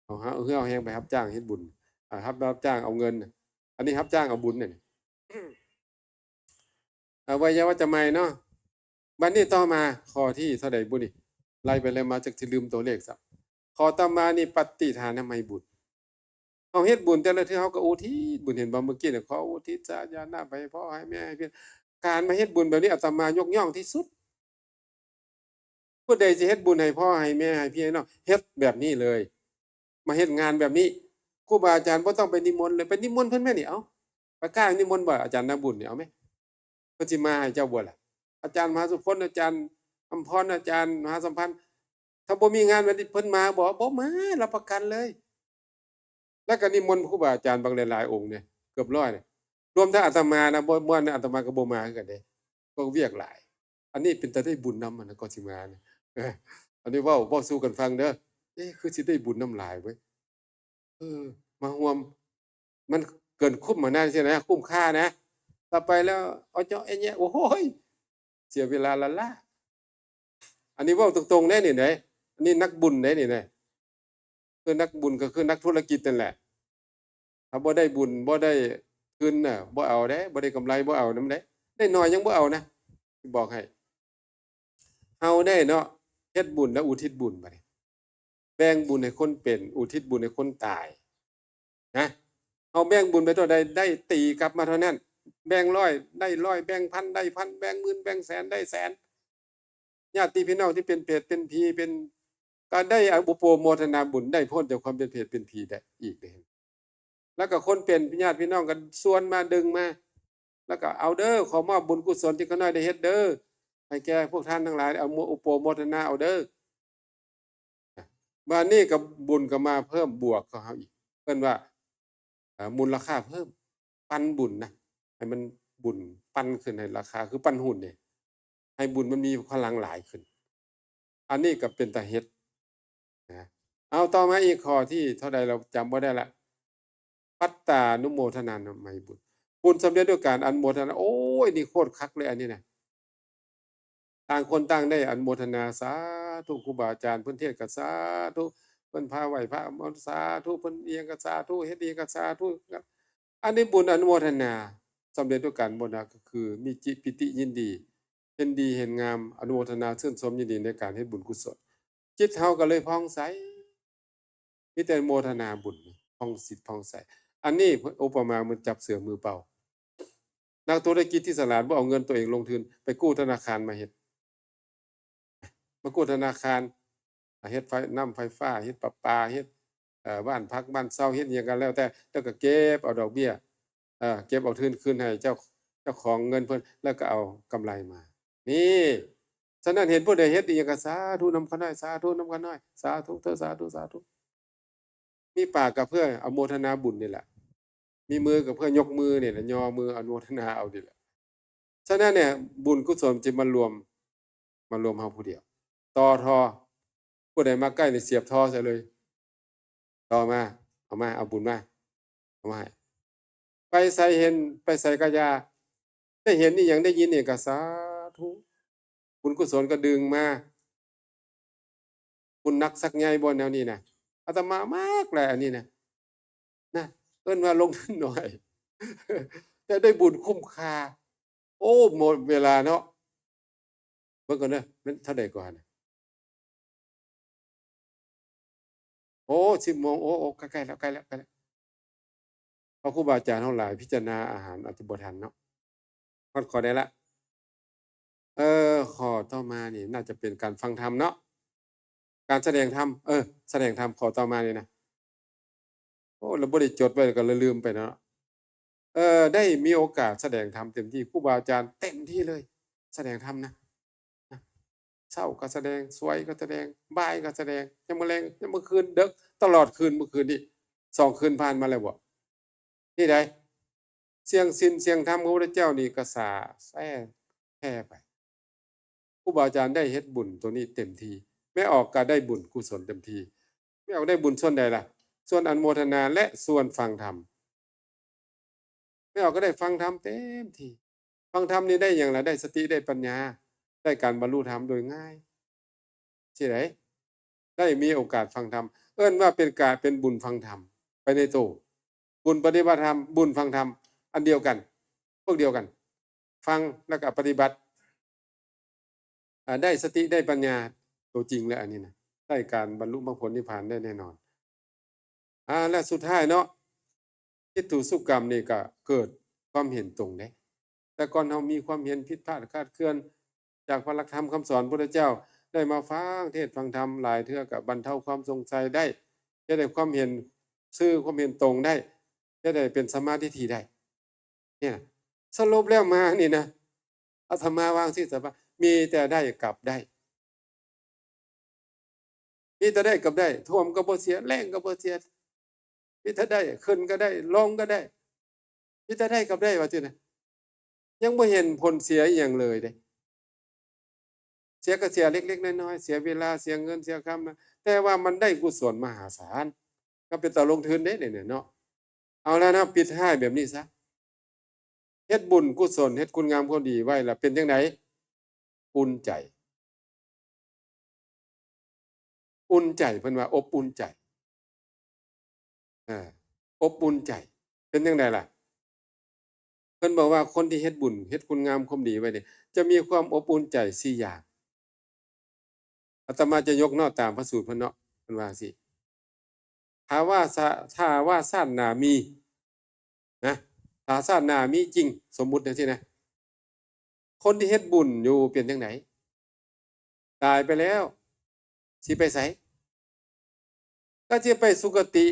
เอาเฮา เอาเฮาแฮงไปรับจ้างเฮ็ดบุญ อ่า รับ รับจ้างเอาเงินน่ะ อันนี้รับจ้างเอาบุญเนี่ย อวัยวะจะไมยเนาะ บัดนี้ต่อมาข้อที่เท่าใดบุนี่ ไล่ไปไล่มาจักสิลืมตัวเลขซะ ข้อต่อมานี่ปฏิทานามัยบุญ เฮาเฮ็ดบุญแต่ละเทื่อเฮาก็อุทิศบุญ เห็นบ่ เมื่อกี้เนี่ย ขออุทิศสาญาณะไปให้พ่อให้แม่ให้พี่ การมาเฮ็ดบุญแบบนี้อาตมายกย่องที่สุด ผู้ใดสิเฮ็ดบุญให้พ่อให้แม่ให้พี่ให้น้อง เฮ็ดแบบนี้เลย มาเฮ็ดงานแบบนี้ ครูบาอาจารย์บ่ต้องไปนิมนต์เลย ไปนิมนต์เพิ่นแม่นี่ เอ้า ไปกล้านิมนต์บ่ อาจารย์นาบุญนี่ เอาไหม เพิ่นสิมาให้เจ้าบ่ล่ะ อาจารย์มหาสุพจน์ อาจารย์อำพร อาจารย์มหาสัมพันธ์ ถ้าบ่มีงานแบบนี้เพิ่นมาบ่ บ่มา รับประกันเลย แล้วก็นิมนต์ครูบาอาจารย์บางหลายๆองค์เนี่ย เกือบร้อยเนี่ย รวมทั้งอาตมานะ บ่ บ่ อาตมาก็บ่มาคือกันเด้ ก็เวียกหลาย อันนี้เป็นตาได้บุญนำมันนะ ก็สิมาเนี่ย เออ อันนี้เว้า เว้าสู่กันฟังเด้อ เอ๊ะ คือสิได้บุญนำหลายเว้ย เออ มาร่วม มันเกินคุ้มมานั่นใช่ไหม คุ้มค่านะ ต่อไปแล้ว เอาเจาะไอ้เนี่ย โอ้ย เสียเวลาละล่ะ อันนี้เว้าตรงๆ ได้นี่ไหน อันนี้นักบุญได้นี่ไหน คือนักบุญก็คือนักธุรกิจนั่นแหละ ถ้าบ่ได้บุญ บ่ได้ทุนน่ะ บ่เอาเด้ บ่ได้กำไร บ่เอานำเด้ ได้น้อยยังบ่เอานะ บอกให้ เฮาได้เนาะ เฮ็ดบุญแล้วอุทิศบุญบัดนี้ แบ่งบุญให้คนเป็น อุทิศบุญให้คนตาย นะ เฮาแบ่งบุญไปเท่าใด ได้ตีกลับมาเท่านั้น แบ่งร้อย ได้ร้อย แบ่งพัน ได้พัน แบ่งหมื่น แบ่งแสน ได้แสน ญาติพี่น้องที่เป็นเปรตเป็นผีเป็น ก็ได้อุปโภคโมทนาบุญ ได้พ้นจากความเป็นเปรตเป็นผีได้อีกเด้ แล้วก็คนเป็นญาติพี่น้องก็ชวนมาดึงมา แล้วก็เอาเด้อ ขอมอบบุญกุศลที่ข้าน้อยได้เฮ็ดเด้อ ให้แก่พวกท่านทั้งหลาย เอาอุปโภคโมทนาเอาเด้อ บัดนี้ก็บุญก็มาเพิ่มบวกเข้าเฮาอีก เพิ่นว่า เอ่อ มูลค่าเพิ่ม ปันบุญนะ ให้มันบุญปันขึ้น ให้ราคา คือปันหุ้นเนี่ย ให้บุญมันมีพลังหลายขึ้น อันนี้ก็เป็นตาเฮ็ดนะ เอาต่อมาอีกข้อที่เท่าใดเราจำบ่ได้ละ ปัตตานุโมทนานามัยบุญ บุญสำเร็จด้วยการอนุโมทนา โอ้ย นี่โคตรคักเลยอันนี้นะ ต่างคนต่างได้อนุโมทนา สาธุ ครูบาอาจารย์เพิ่นเทศน์ก็สาธุ เพิ่นพาไหว้พระก็สาธุ เพิ่นเอียงก็สาธุ เฮ็ดอียงก็สาธุ อันนี้บุญอนุโมทนา สำเร็จด้วยการบูรณาก็คือมีจิตปิติยินดี เห็นดีเห็นงาม อนุโมทนาชื่นชมยินดีในการเฮ็ดบุญกุศล จิตเฮาก็เลยผ่องใส มีแต่โมทนาบุญ ผ่องจิตผ่องใส อันนี้อุปมาเหมือนจับเสือมือเปล่า นักธุรกิจที่ฉลาดบ่เอาเงินตัวเองลงทุน ไปกู้ธนาคารมาเฮ็ด มากู้ธนาคาร เฮ็ดไฟ น้ำไฟฟ้า เฮ็ดประปา เฮ็ด เอ่อ บ้านพักบ้านเช่า เฮ็ดอิหยังก็แล้วแต่ แล้วก็เก็บเอาดอกเบี้ย เอ่อ เก็บเอาทุนคืนให้เจ้า เจ้าของเงินเพิ่น แล้วก็เอากำไรมา นี่ ฉะนั้นเห็นผู้ใดเฮ็ดอิหยังก็สาธุนำข้าน้อย สาธุนำข้าน้อย สาธุเถอะ สาธุ สาธุ มีปากก็เพื่ออนุโมทนาบุญนี่แหละ มีมือก็เพื่อยกมือนี่แหละ ยอมืออนุโมทนาเอานี่แหละ ฉะนั้นเนี่ย บุญกุศลจะมารวม มารวมเฮาผู้เดียว ต่อทอ ผู้ใดมาใกล้นี่เสียบทอใส่เลย ต่อมา เอามา เอาบุญมา เอามาให้ ไปใสเห็น ไปใสก็อย่า ได้เห็นอิหยัง ได้ยินอิหยังก็สาธุ บุญกุศลก็ดึงมา บุญหนักสักใหญ่บ่แนวนี้นะ อาตมามากแหละอันนี้นะ นะ เอิ้นว่าลงทุนน้อย แต่ได้บุญคุ้มค่า โอ้ หมดเวลาเนาะ เบิ่งก่อนเด้อ มันเท่าใดก่อนนะ โอ้ สิบโมง โอ้ โอ้ ใกล้ๆแล้ว ใกล้แล้ว ใกล้แล้ว เพราะครูบาอาจารย์เฮาหลาย พิจารณาอาหารอาจจะบ่ทันเนาะ ฮอดข้อใดละ เออ ข้อต่อมานี่น่าจะเป็นการฟังธรรมเนาะ การแสดงธรรม เออ แสดงธรรมข้อต่อมานี่นะ โอ้ เราบ่ได้จดไว้ ก็เลยลืมไปเนาะ เออ ได้มีโอกาสแสดงธรรมเต็มที่ ครูบาอาจารย์เต็มที่เลย แสดงธรรมนะ นะ เช้าก็แสดง สวยก็แสดง บ่ายก็แสดง ยามมื้อแลง ยามมื้อคืน ดึก ตลอดคืน มื้อคืนนี่ สองคืนผ่านมาแล้วบ่ นี่ใด เสียงศีลเสียงธรรมของพระพุทธเจ้านี่กระสาแซ่แพร่ไป ครูบาอาจารย์ได้เฮ็ดบุญตัวนี้เต็มที่ แม่ออกก็ได้บุญกุศลเต็มที่ แม่ออกได้บุญส่วนใดล่ะ ส่วนอนุโมทนาและส่วนฟังธรรม แม่ออกก็ได้ฟังธรรมเต็มที่ ฟังธรรมนี่ได้หยังล่ะ ได้สติ ได้ปัญญา ได้การบรรลุธรรมโดยง่าย สิได้ ได้มีโอกาสฟังธรรม เอิ้นว่าเป็นการ เป็นบุญฟังธรรม ไปในตัว บุญปฏิบัติธรรม บุญฟังธรรม อันเดียวกัน พวกเดียวกัน ฟังแล้วก็ปฏิบัติ อ่า ได้สติ ได้ปัญญา ตัวจริงแล้วอันนี้นะ ได้การบรรลุมรรคผลนิพพานได้แน่นอน อ่า และสุดท้ายเนาะ ทิฏฐูสุกรรมนี่ก็เกิดความเห็นตรงเด้ แต่ก่อนเฮามีความเห็นผิดพลาดคลาดเคลื่อน จากพระหลักธรรมคำสอนพุทธเจ้า ได้มาฟังเทศน์ฟังธรรมหลายเทื่อก็บรรเทาความสงสัยได้ จะได้ความเห็นซื่อ ความเห็นตรงได้ จะได้เป็นสัมมาทิฏฐิได้ เนี่ย สรุปแล้วมานี่นะ อาตมาวางสิสภา มีแต่ได้กับได้ มีแต่ได้กับได้ ท่วมก็บ่เสีย แล้งก็บ่เสีย มีแต่ได้ ขึ้นก็ได้ ลงก็ได้ มีแต่ได้กับได้ ว่าจั่งใด๋ ยังบ่เห็นผลเสียอิหยังเลยเด้ เสียก็เสียเล็กๆน้อยๆ เสียเวลา เสียเงิน เสียคำนะ แต่ว่ามันได้กุศลมหาศาล ก็เป็นตาลงทุนเด้เนี่ยเนาะ เอาแล้วนะ ปิดท้ายแบบนี้ซะ เฮ็ดบุญกุศล เฮ็ดคุณงามความดีไว้แล้วเป็นจั่งใด๋ อุ่นใจ อุ่นใจ เพิ่นว่าอบอุ่นใจ อ่า อบอุ่นใจ เป็นจั่งใด๋ล่ะ เพิ่นบอกว่าคนที่เฮ็ดบุญ เฮ็ดคุณงามความดีไว้เนี่ย จะมีความอบอุ่นใจสี่อย่าง อาตมาจะยกเนาะ ตามพระสูตรเพิ่นเนาะ เพิ่นว่าจั่งซี้ ถ้าว่าซะ ถ้าว่าชาติหน้ามี นะ ถ้าชาติหน้ามีจริง สมมุติจั่งซี้นะ คนที่เฮ็ดบุญอยู่เป็นจั่งใด๋ ตายไปแล้ว สิไปไส ก็สิไปสุคติ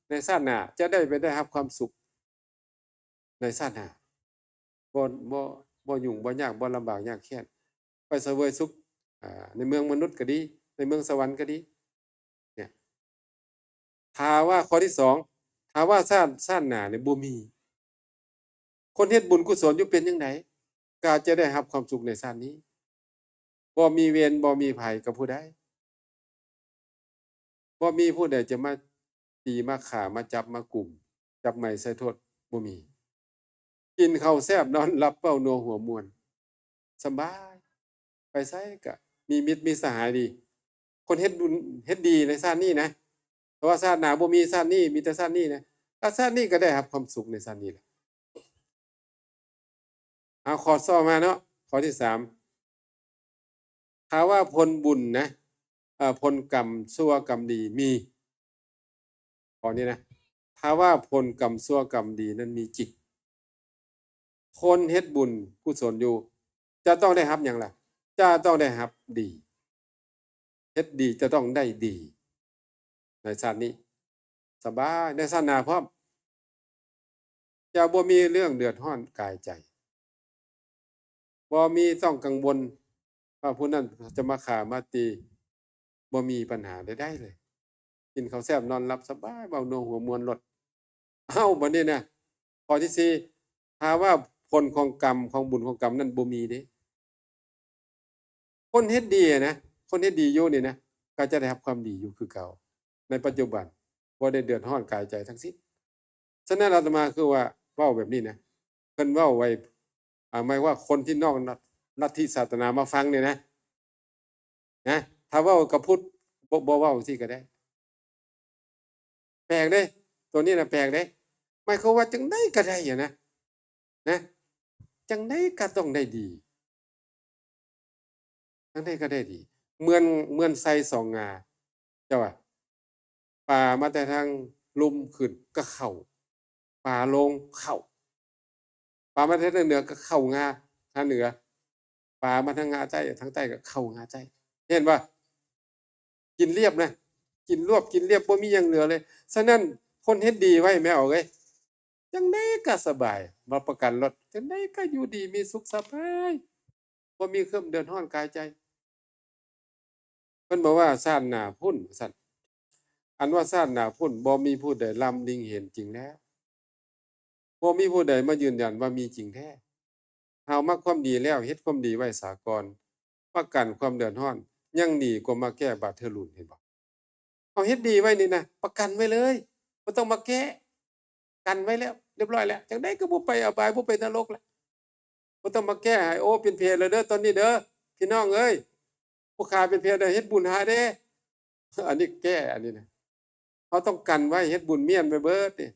ในชาติหน้า จะได้ไปได้รับความสุขในชาติหน้า บ่ บ่ บ่ยุ่งบ่ยาก บ่ลำบากยากแค้น ไปเสวยสุข อ่า ในเมืองมนุษย์ก็ดี ในเมืองสวรรค์ก็ดี เนี่ย ถ้าว่าข้อที่สอง ถ้าว่าชาติ ชาติหน้าเนี่ยบ่มี คนเฮ็ดบุญกุศลอยู่เป็นจั่งใด๋ ก็จะได้รับความสุขในชาตินี้ บ่มีเวร บ่มีภัยกับผู้ใด บ่มีผู้ใดจะมาตี มาฆ่า มาจับ มากุม จับไม้ใส่โทษ บ่มี กินข้าวแซ่บ นอนหลับ เว้านัวหัวม่วน สบาย ไปไสก็มีมิตรมีสหายดี คนเฮ็ดบุญเฮ็ดดีในชาตินี้นะ แต่ว่าชาติหน้าบ่มี ชาตินี้มีแต่ชาตินี้นะ ก็ชาตินี้ก็ได้รับความสุขในชาตินี้แหละ เอาข้อต่อมาเนาะ ข้อที่สาม ถ้าว่าผลบุญนะ เอ่อ ผลกรรมชั่วกรรมดีมี ข้อนี้นะ ถ้าว่าผลกรรมชั่วกรรมดีนั้นมีจริง คนเฮ็ดบุญกุศลอยู่ จะต้องได้รับหยังล่ะ จะต้องได้รับดี เฮ็ดดีจะต้องได้ดี ในชาตินี้ สบาย ในชาติหน้าพร้อม จะบ่มีเรื่องเดือดร้อนกายใจ บ่มีต้องกังวลว่าผู้นั้นจะมาฆ่ามาตี บ่มีปัญหาใดๆเลย กินข้าวแซ่บนอนหลับสบาย เว้านัวหัวม่วนโลด เอ้า บัดนี้นะ ข้อที่สี่ ถ้าว่าผลของกรรม ของบุญของกรรมนั้นบ่มีเด้ คนเฮ็ดดีอะนะ คนเฮ็ดดีอยู่นี่นะ ก็จะได้รับความดีอยู่คือเก่า ในปัจจุบัน บ่ได้เดือดร้อนกายใจทั้งสิ้น ฉะนั้นอาตมาคือว่าเว้าแบบนี้นะ เพิ่นเว้าไว้ อ่า หมายว่าคนที่นอกลัทธิศาสนามาฟังเนี่ยนะ นะ ถ้าเว้ากับพุทธ บ่ บ่เว้าจั่งซี้ก็ได้ แปลกเด้ ตัวนี้นะแปลกเด้ หมายความว่าจั่งใดก็ได้อะนะ นะ จั่งใดก็ต้องได้ดี จั่งใดก็ได้ดี เหมือน เหมือนไส่สองงา เจ้าว่า ปลามาแต่ทางลุ่มขึ้นก็เข้า ปลาลงเข้า ปลามาแต่ทางเหนือก็เข้างา ทางเหนือ ปลามาทางงาใต้ ทางใต้ก็เข้างาใต้ เห็นบ่ กินเรียบนะ กินรวบ กินเรียบ บ่มีหยังเหลือเลย ฉะนั้นคนเฮ็ดดีไว้แม่ออกเอ้ย จั่งใดก็สบาย รับประกันโลด จั่งใดก็อยู่ดีมีสุขสบาย บ่มีความเดือดร้อนกายใจ เพิ่นบอกว่าชาติหน้าพุ้น ว่าซั่น อันว่าชาติหน้าพุ้น บ่มีผู้ใดลำลิงเห็นจริงแล้ว บ่มีผู้ใดมายืนยันว่ามีจริงแท้ เฮามักความดีแล้ว เฮ็ดความดีไว้ซะก่อน ประกันความเดือดร้อน ยังดีกว่ามาแก้บาดเทื่อรุ่น เห็นบ่ เอาเฮ็ดดีไว้นี่นะ ประกันไว้เลย บ่ต้องมาแก้ กันไว้แล้ว เรียบร้อยแล้ว จั่งใดก็บ่ไปอบาย บ่ไปนรกแล้ว บ่ต้องมาแก้ให้ โอ้ เป็นเปรตแล้วเด้อ ตอนนี้เด้อ พี่น้องเอ้ย ผู้ข้าเป็นเปรตแล้ว เฮ็ดบุญหาเด้ อันนี้แก้ อันนี้นะ เฮาต้องกันไว้ เฮ็ดบุญเมียนไปเบิดนี่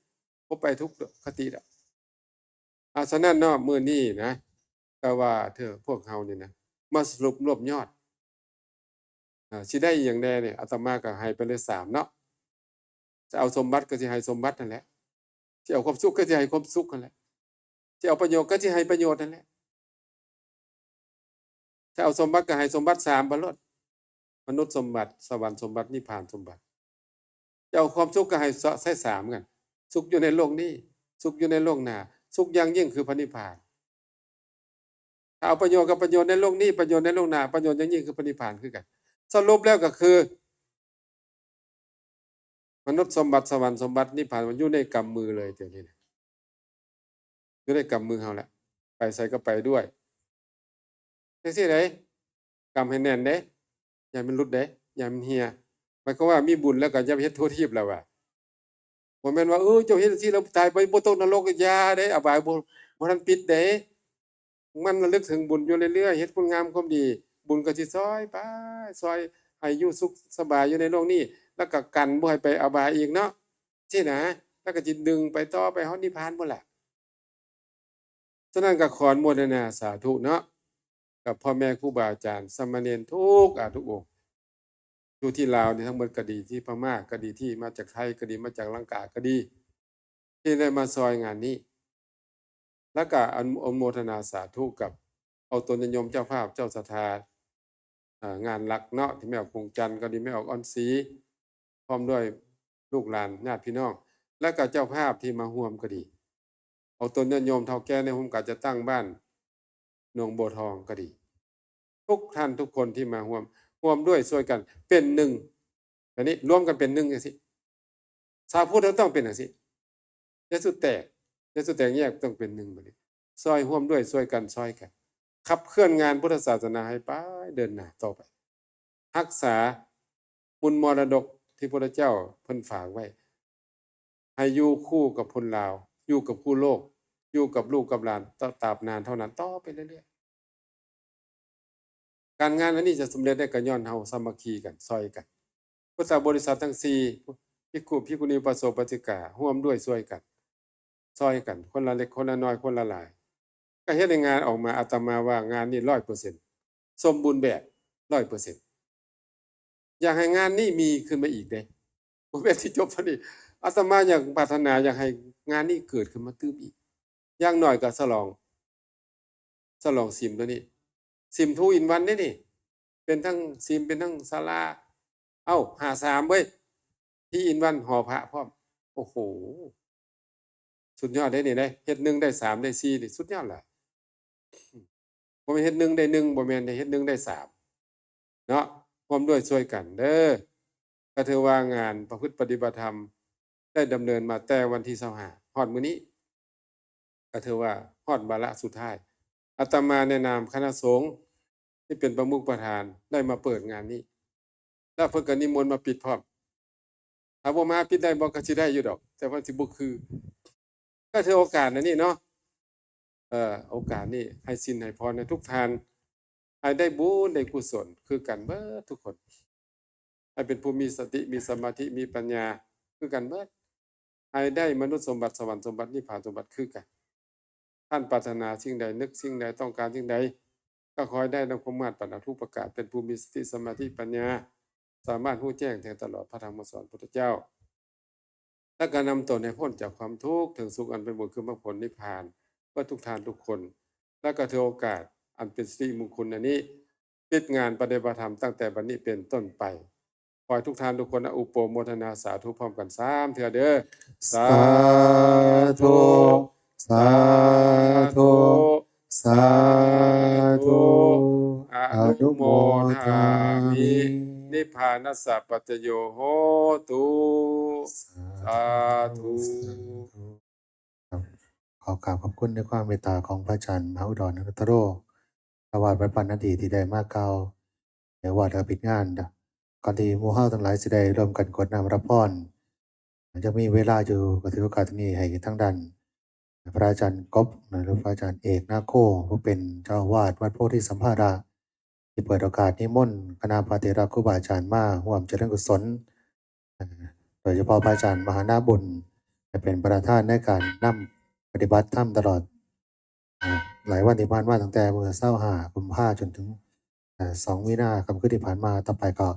บ่ไปทุกข์ดอก คติดอก อ่า ฉะนั้นเนาะ มื้อนี้นะ ก็ว่าเถอะ พวกเฮานี่นะ มาสรุปรวบยอด อ่า สิได้อิหยังแน่เนี่ย อาตมาก็ให้ไปเลยสามเนาะ สิเอาสมบัติก็สิให้สมบัตินั่นแหละ สิเอาความสุขก็สิให้ความสุขนั่นแหละ สิเอาประโยชน์ก็สิให้ประโยชน์นั่นแหละ ถ้าเอาสมบัติก็ให้สมบัติสามไปโลด มนุษย์สมบัติ สวรรค์สมบัติ นิพพานสมบัติ จะเอาความสุขก็ให้ใส่สามกัน สุขอยู่ในโลกนี้ สุขอยู่ในโลกหน้า สุขอย่างยิ่งคือพระนิพพาน ถ้าเอาประโยชน์กับประโยชน์ในโลกนี้ ประโยชน์ในโลกหน้า ประโยชน์อย่างยิ่งคือพระนิพพานคือกัน สรุปแล้วก็คือ มนุษย์สมบัติ สวรรค์สมบัติ นิพพานมันอยู่ในกำมือเลยเดี๋ยวนี้นะ อยู่ในกำมือเฮาแหละ ไปไสก็ไปด้วย จั่งซี้เด้ กำให้แน่นเด้ อย่ามันหลุดเด้ อย่ามันเหี่ย หมายความว่ามีบุญแล้วก็อย่าไปเฮ็ดทั่วทีปแล้วว่ะ บ่แม่นว่า เออ เจ้าเฮ็ดจั่งซี้แล้วตายไปบ่ตกนรก อย่าเด้ อบายบ่ บ่ทันปิดเด้ มันระลึกถึงบุญอยู่เรื่อยๆ เฮ็ดคุณงามความดี บุญก็สิซ่อยไป ซ่อยให้อยู่สุขสบายอยู่ในโลกนี้ แล้วก็กันบ่ให้ไปอบายอีกเนาะ ซี้นะ แล้วก็สิดึงไปต่อไปฮอดนิพพานพุ้นล่ะ ฉะนั้นก็ขออนุโมทนาสาธุเนาะ กับพ่อแม่ครูบาอาจารย์ สามเณรทุกอาทุกองค์ อยู่ที่ลาวนี่ทั้งหมดก็ดี ที่พม่าก็ดี ที่มาจากไทยก็ดี มาจากลังกาก็ดี ที่ได้มาซ่อยงานนี้ แล้วก็อนุ อนุโมทนาสาธุกับ เอาตนญาติโยมเจ้าภาพเจ้าศรัทธา อ่า งานหลักเนาะ ที่แม่ออกกรุงจันทน์ก็ดี แม่ออกอ่อนศรี พร้อมด้วยลูกหลานญาติพี่น้อง และก็เจ้าภาพที่มาร่วมก็ดี เอาตนญาติโยมเฒ่าแก่ในโฮมการจัดตั้งบ้านหนองบัวทองก็ดี ทุกท่านทุกคนที่มาร่วม ร่วมด้วยช่วยกันเป็นหนึ่ง อันนี้รวมกันเป็นหนึ่งจั่งซี้ ชาวพุทธเราต้องเป็นจั่งซี้ อย่าสุดแตก อย่าสุดแตกแยก ต้องเป็นหนึ่งบัดนี้ ซ่อยร่วมด้วยช่วยกัน ซ่อยกัน ขับเคลื่อนงานพุทธศาสนาให้ไปเดินหน้าต่อไป รักษามูลมรดกที่พระเจ้าเพิ่นฝากไว้ ให้อยู่คู่กับคนลาว อยู่กับคู่โลก อยู่กับลูกกับหลานตราบนานเท่านั้น ต่อไปเรื่อยๆ การงานอันนี้จะสำเร็จได้ก็ย้อนเฮาสามัคคีกัน ซ่อยกัน พุทธบริษัททั้งสี่ ภิกขุ ภิกขุณี อุบาสก อุบาสิกา ร่วมด้วยช่วยกัน ซ่อยกัน คนละเล็กคนละน้อย คนละหลาย ก ก็เฮ็ดให้งานออกมา อาตมาว่างานนี้ร้อยเปอร์เซ็นต์ สมบูรณ์แบบร้อยเปอร์เซ็นต์ อยากให้งานนี้มีขึ้นมาอีกเด้ บ่แม่นสิจบเท่านี้ อาตมาอยากปรารถนาอยากให้งานนี้เกิดขึ้นมาตื่มอีก อย่างน้อยก็ฉลอง ฉลองซิมตัวนี้ ซิม two in one เด้นี่ เป็นทั้งซิม เป็นทั้งศาลา เอ้า ห้าสาม เว้ย three in one หอพระพร้อม โอ้โห สุดยอดเด้นี่เด้ เฮ็ดหนึ่งได้สาม ได้สี่ นี่สุดยอดแหละ บ่แม่นเฮ็ดหนึ่งได้หนึ่ง บ่แม่นเด้ เฮ็ดหนึ่งได้สาม เนาะ ร่วมด้วยช่วยกันเด้อ ก็ถือว่างานประพฤติปฏิบัติธรรม ได้ดำเนินมาแต่วันที่ยี่สิบห้า ฮอดมื้อนี้ ก็ถือว่าฮอดวาระสุดท้าย อาตมาในนามคณะสงฆ์ที่เป็นประมุขประธานได้มาเปิดงานนี้ แล้วเพิ่นก็นิมนต์มาปิดพร้อม ถ้าบ่มาปิดได้บ่ก็สิได้อยู่ดอก แต่ว่าสิบ่คือ ก็ถือโอกาสอันนี้เนาะ เอ่อ โอกาสนี้ให้ศีลให้พรให้ทุกท่าน ให้ได้บุญได้กุศลคือกันเบิดทุกคน ให้เป็นผู้มีสติ มีสมาธิ มีปัญญาคือกันเบิด ให้ได้มนุษย์สมบัติ สวรรค์สมบัติ นิพพานสมบัติคือกัน ท่านปรารถนาสิ่งใด นึกสิ่งใด ต้องการสิ่งใด ก็ขอให้ได้ดังความมุ่งมั่นปรารถนาทุกประการ เป็นผู้มีสติสมาธิปัญญา สามารถรู้แจ้งแทงตลอดพระธรรมคำสอนพุทธเจ้า และก็นำตนให้พ้นจากความทุกข์ถึงสุขอันเป็นบุญคือมรรคผลนิพพานเพื่อทุกท่านทุกคน และก็ถือโอกาสอันเป็นสิริมงคลอันนี้ ปิดงานปฏิบัติธรรมตั้งแต่บัดนี้เป็นต้นไป ขอให้ทุกท่านทุกคนอนุโมทนาสาธุพร้อมกันสามเทื่อเด้อ สาธุ สาธุ สาธุ อนุโมทามิ นิพพานัสสะปัจจโยโหตุ สาธุ ครับ ขอกราบขอบคุณในความเมตตาของพระอาจารย์มหาอุดร อนุตตโร เจ้าอาวาสวัดบ้านนาดีที่ได้มากล่าวในโอวาทและปิดงานนะ ก่อนที่หมู่เฮาทั้งหลายสิได้ร่วมกันกรวดน้ำรับพร หลังจากมีเวลาอยู่ก็ถือโอกาสนี้ให้ทางด้านพระอาจารย์กบนะ หรือพระอาจารย์เอกนาโค ผู้เป็นเจ้าอาวาสวัดโพธิสัมภาราม ที่เปิดโอกาสนิมนต์คณะพระเถระครูบาอาจารย์มาร่วมเจริญกุศล อ่า โดยเฉพาะพระอาจารย์มหานาบุญ จะเป็นประธานในการนำปฏิบัติธรรมตลอด อ่า หลายวันที่ผ่านมาตั้งแต่เมื่อยี่สิบห้ากุมภาจนถึง อ่า สองมีนาค่ำคืนที่ผ่านมา ต่อไปก็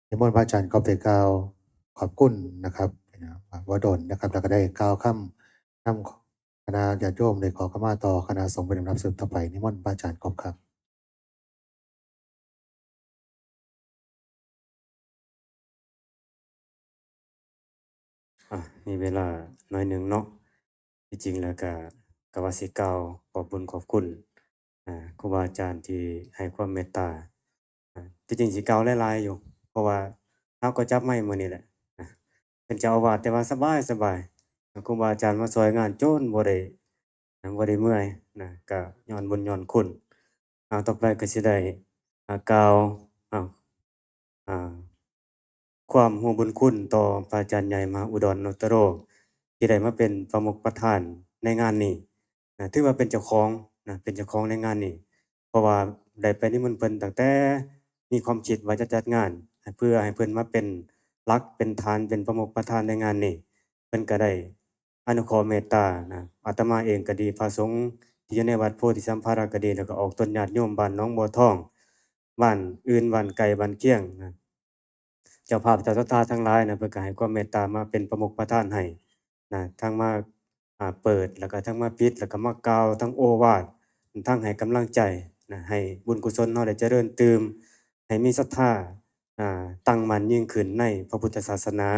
นิมนต์พระอาจารย์กบได้กล่าวขอบคุณนะครับ ว่าโดนนะครับ แล้วก็ได้กล่าวคำนำคณะญาติโยมได้ขอขมาต่อคณะสงฆ์เป็นลำดับสืบต่อไป นิมนต์พระอาจารย์กบครับ อ่ะ มีเวลาหน่อยหนึ่งเนาะ ที่จริงแล้วก็ ก็ว่าสิกล่าวขอบบุญขอบคุณ อ่า ครูบาอาจารย์ที่ให้ความเมตตา อ่า ที่จริงสิกล่าวหลายๆอยู่ เพราะว่าเฮาก็จับไมค์มื้อนี้แหละ อ่า เป็นเจ้าอาวาสแต่ว่าสบายสบาย ครูบาอาจารย์มาซอยงานจนบ่ได้ นะ บ่ได้เมื่อยนะ ก็ย้อนบุญย้อนคุณ อ่า ต่อไปก็สิได้ อ่า กล่าว อ่า อ่า ความฮู้บุญคุณต่อพระอาจารย์ใหญ่มหาอุดร อนุตตโร ที่ได้มาเป็นประมุขประธานในงานนี้นะ ถือว่าเป็นเจ้าของนะ เป็นเจ้าของในงานนี้ เพราะว่าได้ไปนิมนต์เพิ่นตั้งแต่มีความคิดว่าจะจัดงาน เพื่อให้เพิ่นมาเป็นหลัก เป็นฐาน เป็นประมุขประธานในงานนี้ เพิ่นก็ได้อนุเคราะห์เมตตานะ อาตมาเองก็ดี พระสงฆ์ที่อยู่ในวัดโพธิสัมภารก็ดี แล้วก็ออกตนญาติโยมบ้านหนองบัวทอง บ้านอื่น บ้านไกล บ้านเคียงนะ เจ้าภาพเจ้าศรัทธาทั้งหลายนะ เพิ่นก็ให้ความเมตตามาเป็นประมุขประธานให้นะ ทั้งมา อ่า เปิด แล้วก็ทั้งมาปิด แล้วก็มากล่าวทั้งโอวาท ทั้งให้กำลังใจนะ ให้บุญกุศลเฮาได้เจริญตื่ม ให้มีศรัทธา อ่า ตั้งมั่นยิ่งขึ้นในพระพุทธศาสนา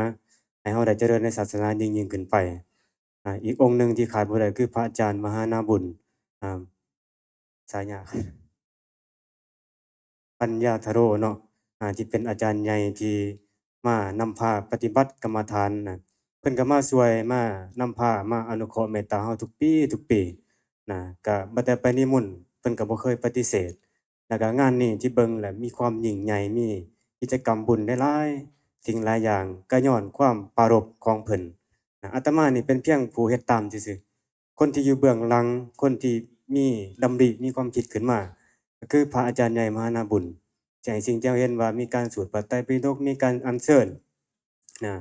ให้เฮาได้เจริญในศาสนายิ่งๆขึ้นไป อ่า อีกองค์หนึ่งที่ขาดบ่ได้คือพระอาจารย์มหานาบุญ อ่า ฉายา ปัญญาทโรเนาะ อ่า ที่เป็นอาจารย์ใหญ่ที่มานำพาปฏิบัติกรรมฐานนะ เพิ่นก็มาช่วย มานำพา มาอนุเคราะห์เมตตาเฮาทุกปี ทุกปีนะ ก็บ่แต่ไปนิมนต์ เพิ่นก็บ่เคยปฏิเสธ แล้วก็งานนี้ที่เบิ่งแล้วมีความยิ่งใหญ่ มีกิจกรรมบุญหลายๆสิ่งหลายอย่าง ก็ย้อนความปรารภของเพิ่นนะ อาตมานี่เป็นเพียงผู้เฮ็ดตามซื่อๆ คนที่อยู่เบื้องหลัง คนที่มีดำริ มีความคิดขึ้นมา ก็คือพระอาจารย์ใหญ่มหานาบุญ จะให้สิ่งที่เราเห็นว่ามีการสวดพระไตรปิฎก มีการอัญเชิญนะ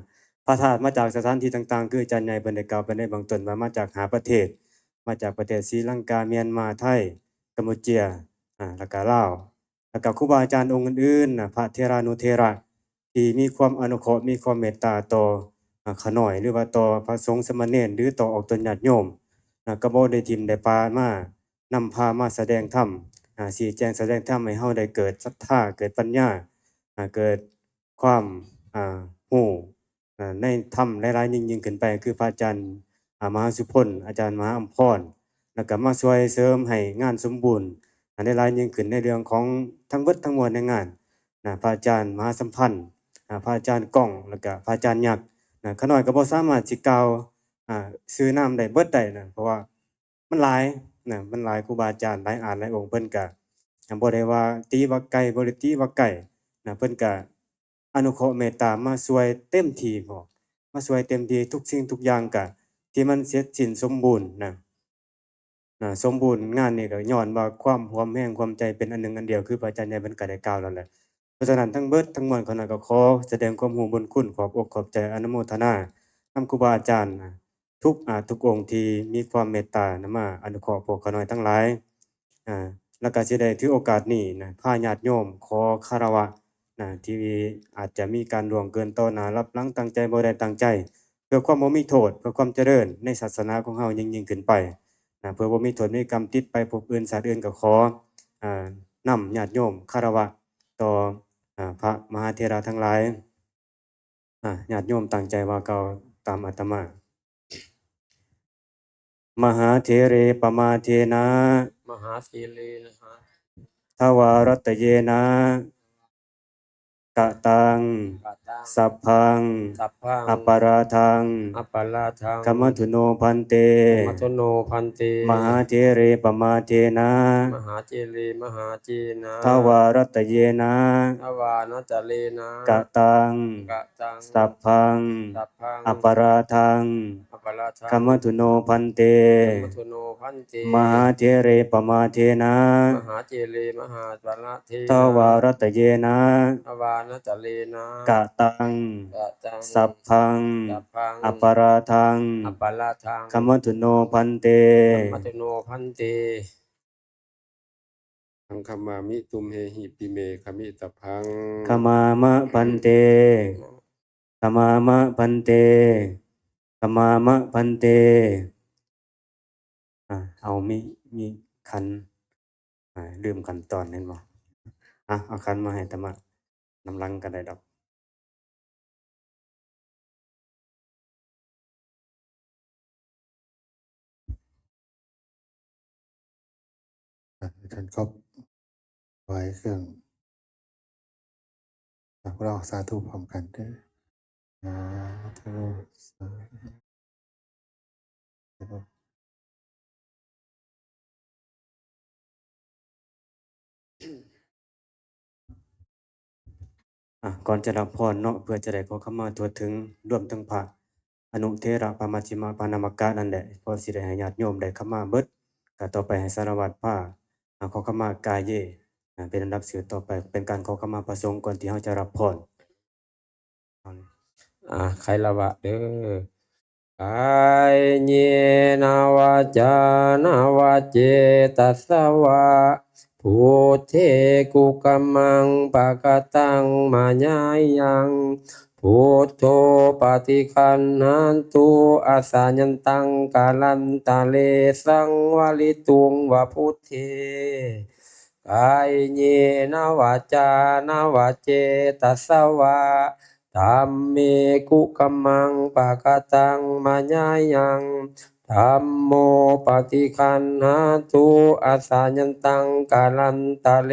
พระธาตุมาจากสถานที่ต่างๆ คืออาจารย์ใหญ่เพิ่นได้กล่าวไปในเบื้องต้นว่ามาจากห้าประเทศ มาจากประเทศศรีลังกา เมียนมา ไทย กัมพูเชีย อ่า แล้วก็ลาว แล้วก็ครูบาอาจารย์องค์อื่นๆ นะ พระเถรานุเถระ ที่มีความอนุเคราะห์ มีความเมตตาต่อ อ่า ข้าน้อย หรือว่าต่อพระสงฆ์สามเณร หรือต่อออกตนญาติโยม นะ ก็บ่ได้ถิ่มได้ปามา นำพามาแสดงธรรม อ่า ชี้แจงแสดงธรรมให้เฮาได้เกิดศรัทธา เกิดปัญญา อ่า เกิดความ อ่า รู้ อ่า ในธรรมหลายๆ ยิ่งๆ ขึ้นไป คือพระอาจารย์ อ่า มหาสุพล อาจารย์มหาอัมพร แล้วก็มาช่วยเสริมให้งานสมบูรณ์ อ่า หลายๆ ยิ่งขึ้นในเรื่องของทั้งเบิดทั้งมวลในงาน นะ พระอาจารย์มหาสัมพันธ์ อ่า พระอาจารย์ก้อง แล้วก็พระอาจารย์ยักษ์ นะ ข้าน้อยก็บ่สามารถสิกล่าว อ่า ชื่อนามได้เบิดได้นะ เพราะว่ามันหลายนะ มันหลายครูบาอาจารย์ หลายอาจหลายองค์ เพิ่นก็ อ่า บ่ได้ว่าติว่าไกล บ่ได้ติว่าใกล้นะ เพิ่นก็อนุเคราะห์เมตตามาช่วยเต็มที่พร้อม มาช่วยเต็มที่ทุกสิ่งทุกอย่าง ก็ที่มันเสร็จสิ้นสมบูรณ์นะ นะ สมบูรณ์งานนี่ก็ย้อนว่าความร่วมแรงร่วมใจเป็นอันหนึ่งอันเดียว คือพระอาจารย์ใหญ่เพิ่นก็ได้กล่าวแล้วแหละ เพราะฉะนั้นทั้งเบิดทั้งมวลข้าน้อยก็ขอแสดงความรู้บุญคุณ ขอบอกขอบใจอนุโมทนานำครูบาอาจารย์นะ ทุกอาจทุกองค์ที่มีความเมตตานำมาอนุเคราะห์พวกข้าน้อยทั้งหลาย อ่า แล้วก็สิได้ถือโอกาสนี้นะ พาญาติโยมขอคารวะนะ ที่อาจจะมีการล่วงเกินต่อหน้าลับหลัง ตั้งใจบ่ได้ตั้งใจ เพื่อความบ่มีโทษ เพื่อความเจริญในศาสนาของเฮายิ่งๆ ขึ้นไปนะ เพื่อบ่มีโทษมีกรรมติดไปภพอื่นชาติอื่น ก็ขอ อ่า นำญาติโยมคารวะต่อ อ่า พระมหาเถระทั้งหลาย อ่า ญาติโยมตั้งใจว่ากล่าวตามอาตมา มหาเถเรปมาเทนะ มหาเถเรนะ ทวารัตเยนะ กะตัง กะตัง สัพพัง สัพพัง อปาราทัง อปาราทัง ขมัตถุโนภันเต ขมัตถุโนภันเต มหาเถเรปมาเทนะ มหาเถเรมหาเถนะ ทวารัตเยนะ ทวารัตเยนะ กะตัง กะตัง สัพพัง สัพพัง อปาราทัง อปาราทัง ขมัตถุโนภันเต ขมัตถุโนภันเต มหาเถเรปมาเทนะ มหาเถเรมหาปาราเทนะ ทวารัตเยนะ ทวารัตเยนะ กะตัง กะตัง สัพพัง สัพพัง อปาราทัง อปาราทัง ขมัตถุโนภันเต ขมัตถุโนภันเต สังฆมามิ ตุมเหหิ ปิเม ขมิตพัง ขมามะภันเต ขมามะภันเต ขมามะภันเต อ่า เอามี มีขัน อ่า ลืมขันตอนเห็นบ่ อ่ะ เอาขันมาให้อาตมา นำหลังก็ได้ดอก อ่ะ อาจารย์ก๊อฟถวายเครื่อง อ่ะ พวกเราสาธุพร้อมกันเด้อ สาธุ สาธุ อ่ะ ก่อนจะรับพรเนาะ เพื่อจะได้ขอขมาทั่วถึง รวมทั้งพระอนุเถระ พระมัชฌิมะ พระนวากะนั่นแหละ พอสิได้ให้ญาติโยมได้ขมาเบิด ก็ต่อไปให้สารวัตรพา อ่ะ ขอขมากายเย อ่ะ เป็นอันดับสืบต่อไป เป็นการขอขมาพระสงฆ์ก่อนที่เราจะรับพร อ่า ใครละวะเด้อ กายเยนะวาจานะวาเจตสวะ พุทเทกุกัมมังปะกะตังมะยายัง พุทโธปะฏิคันหันตุ อาสายันตังกาลันตะเล สังวะลิตุงวะพุทเท กายเยนะวาจานะวาเจตสวะ ธัมเมกุกัมมังปะกะตังมะยายัง ธัมโมปะฏิคันหันตุ อาสายันตังกาลันตะเล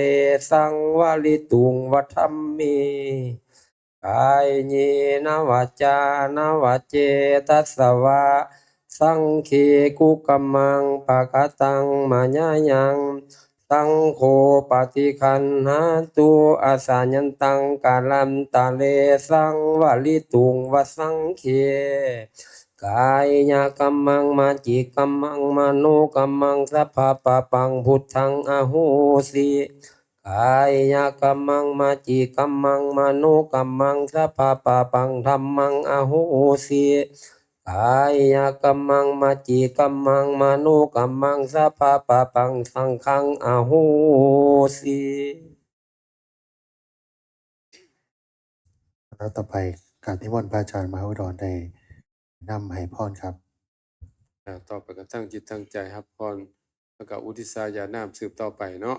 สังวะลิตุงวะธัมเม กายเยนะวาจานะวาเจตสวะ สังเคกุกัมมังปะกะตังมะยายัง สังโฆปะฏิคันหันตุ อาสายันตังกาลันตะเล สังวะลิตุงวะสังเค กายะกัมมังวจีกัมมังมโนกัมมัง สัพพะปะปังพุทธังอโหสิ กายะกัมมังวจีกัมมังมโนกัมมัง สัพพะปะปังธัมมังอโหสิ กายกรรมัง วจีกรรมัง มโนกรรมัง สัพพะปะปัง สังฆัง อโหสิ แล้วต่อไปกราบนิมนต์พระอาจารย์มหาอุดรได้นำให้พรครับ อ่า ต่อไปก็ตั้งจิตตั้งใจรับพร แล้วก็อุทิศสายาน้ำสืบต่อไปเนาะ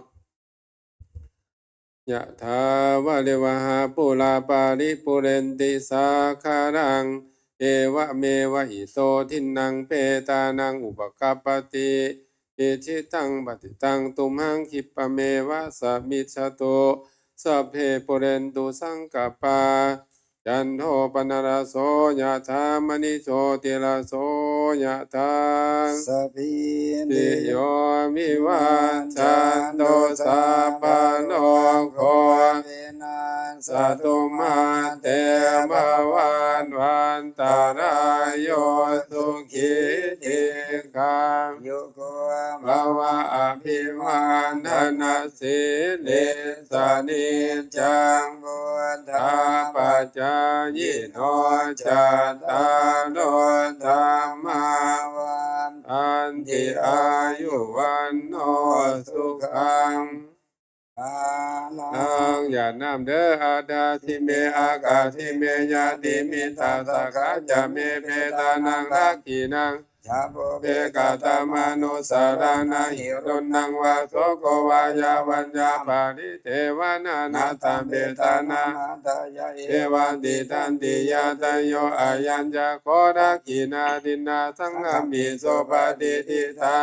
ยะถาวาริวหาปูราปาริปูเรนติสาคารัง เอวะเมวะอิโตทินนังเปตานังอุปกัปปติ อิชิตังปฏิตังตุมหังคิปปะเมวะสะมิชชตุ สัพเพปูเรนตุสังกัปปา จันโทปนรสโสยะถามณิโชติรสโสยะถา สัพพิติโยวิวัชชันตุสัพพะโรโควินัสสตุมาเตภวัตวันตรายโยสุขีทีฆายุโกภวะอภิวาทนสีลิสสะนิจจัง พุทธาปะจายิโน จัตตาโรธัมมาวัฏฐันติ อายุวัณโณสุขัง พลัง หยาดน้ำเด้อ อาทาสิเม อากาสิเม ญาติมิตราสักขาจะเม เปตานัง ทักขิณัง ชาปุเปกาตมานุสารานาหิรุณังวาโสโกวายาวัญญาปาริเทวนานาตาเบตานามาตายาเอวังติทันติยาตโยอายัญญาโคทักขิณาทินนาสังฆามิโสปาติทิตา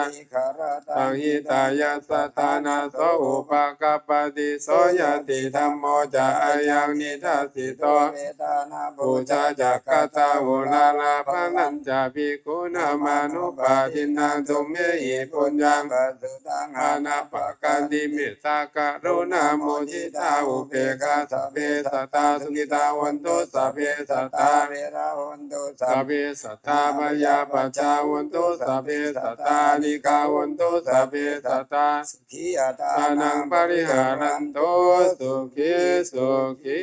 ตังหิตายะสะทานาโสอุปกัปปติ โสญาติธัมโมจะอายังนิทัสสิโต เวทานาปูชาจักขตาอุราราพังนัญจะภิกขุนามานุปาทินนัง ตุมเหหิปุญญังปะสุตังอนาปะกันติ เมตตากรุณามุทิตาอุเปกขาสัพเพสัตตาสุขิตาหอนตุ สัพเพสัตตาเวราหอนตุ สัพเพสัตตาพยาปัจจาหอนตุ สัพเพสัตตานิกาหอนตุ สัพเพสัตตาสุขีอัตตานังปริหารันตุ สุขีสุขี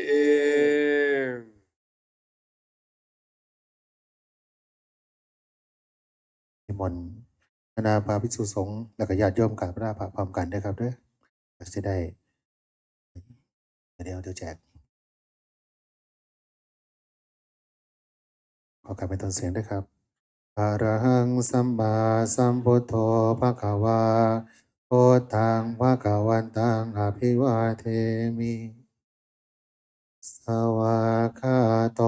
นิมนต์คณะพระภิกษุสงฆ์แล้วก็ญาติโยมกราบลาพระพร้อมกันเด้อครับเด้อ ก็สิได้ เดี๋ยว เดี๋ยวแจก ขอกราบเป็นต้นเสียงด้วยครับ อะระหังสัมมาสัมพุทโธภะคะวา พุทธังภะคะวันตังอะภิวาเทมิ สวากขาโต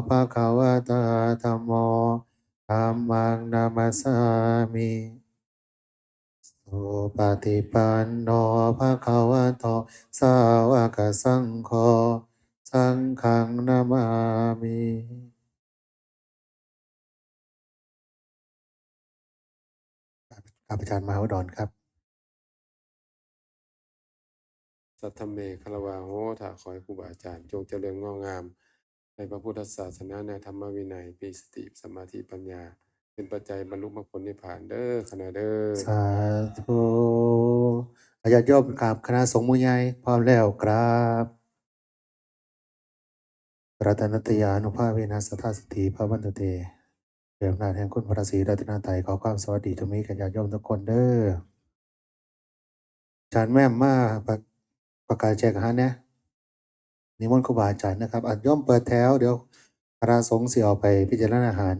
ภะคะวะตาธัมโม ธัมมังนะมัสสามิ สุปฏิปันโนภะคะวะโต สาวกสังโฆ สังฆังนะมามิ ครับ อาจารย์มหาอุดรครับ สัทธเม คารวาโหทะ ขอให้ครูบาอาจารย์จงเจริญงอกงาม ในพระพุทธศาสนา ในธรรมวินัย มีสติ สมาธิ ปัญญา เป็นปัจจัยบรรลุมรรคผลนิพพานเด้อ คณะเด้อ สาธุ อาญาติโยมครับ คณะสงฆ์หมู่ใหญ่ พร้อมแล้วครับ รัตนัตตยานุภาเวนะ สัทธาสิทธิภาวันตุเต ด้วยอำนาจแห่งคุณพระศรีรัตนตรัย ขอความสวัสดีจงมีแก่ญาติโยมทุกคนเด้อ อาจารย์แม่มมาประ- ประกาศแจกอาหารเนี่ย นิมนต์ครูบาอาจารย์นะครับ อ่ะ โยมเปิดแถว เดี๋ยวคณะสงฆ์สิออกไปพิจารณาอาหาร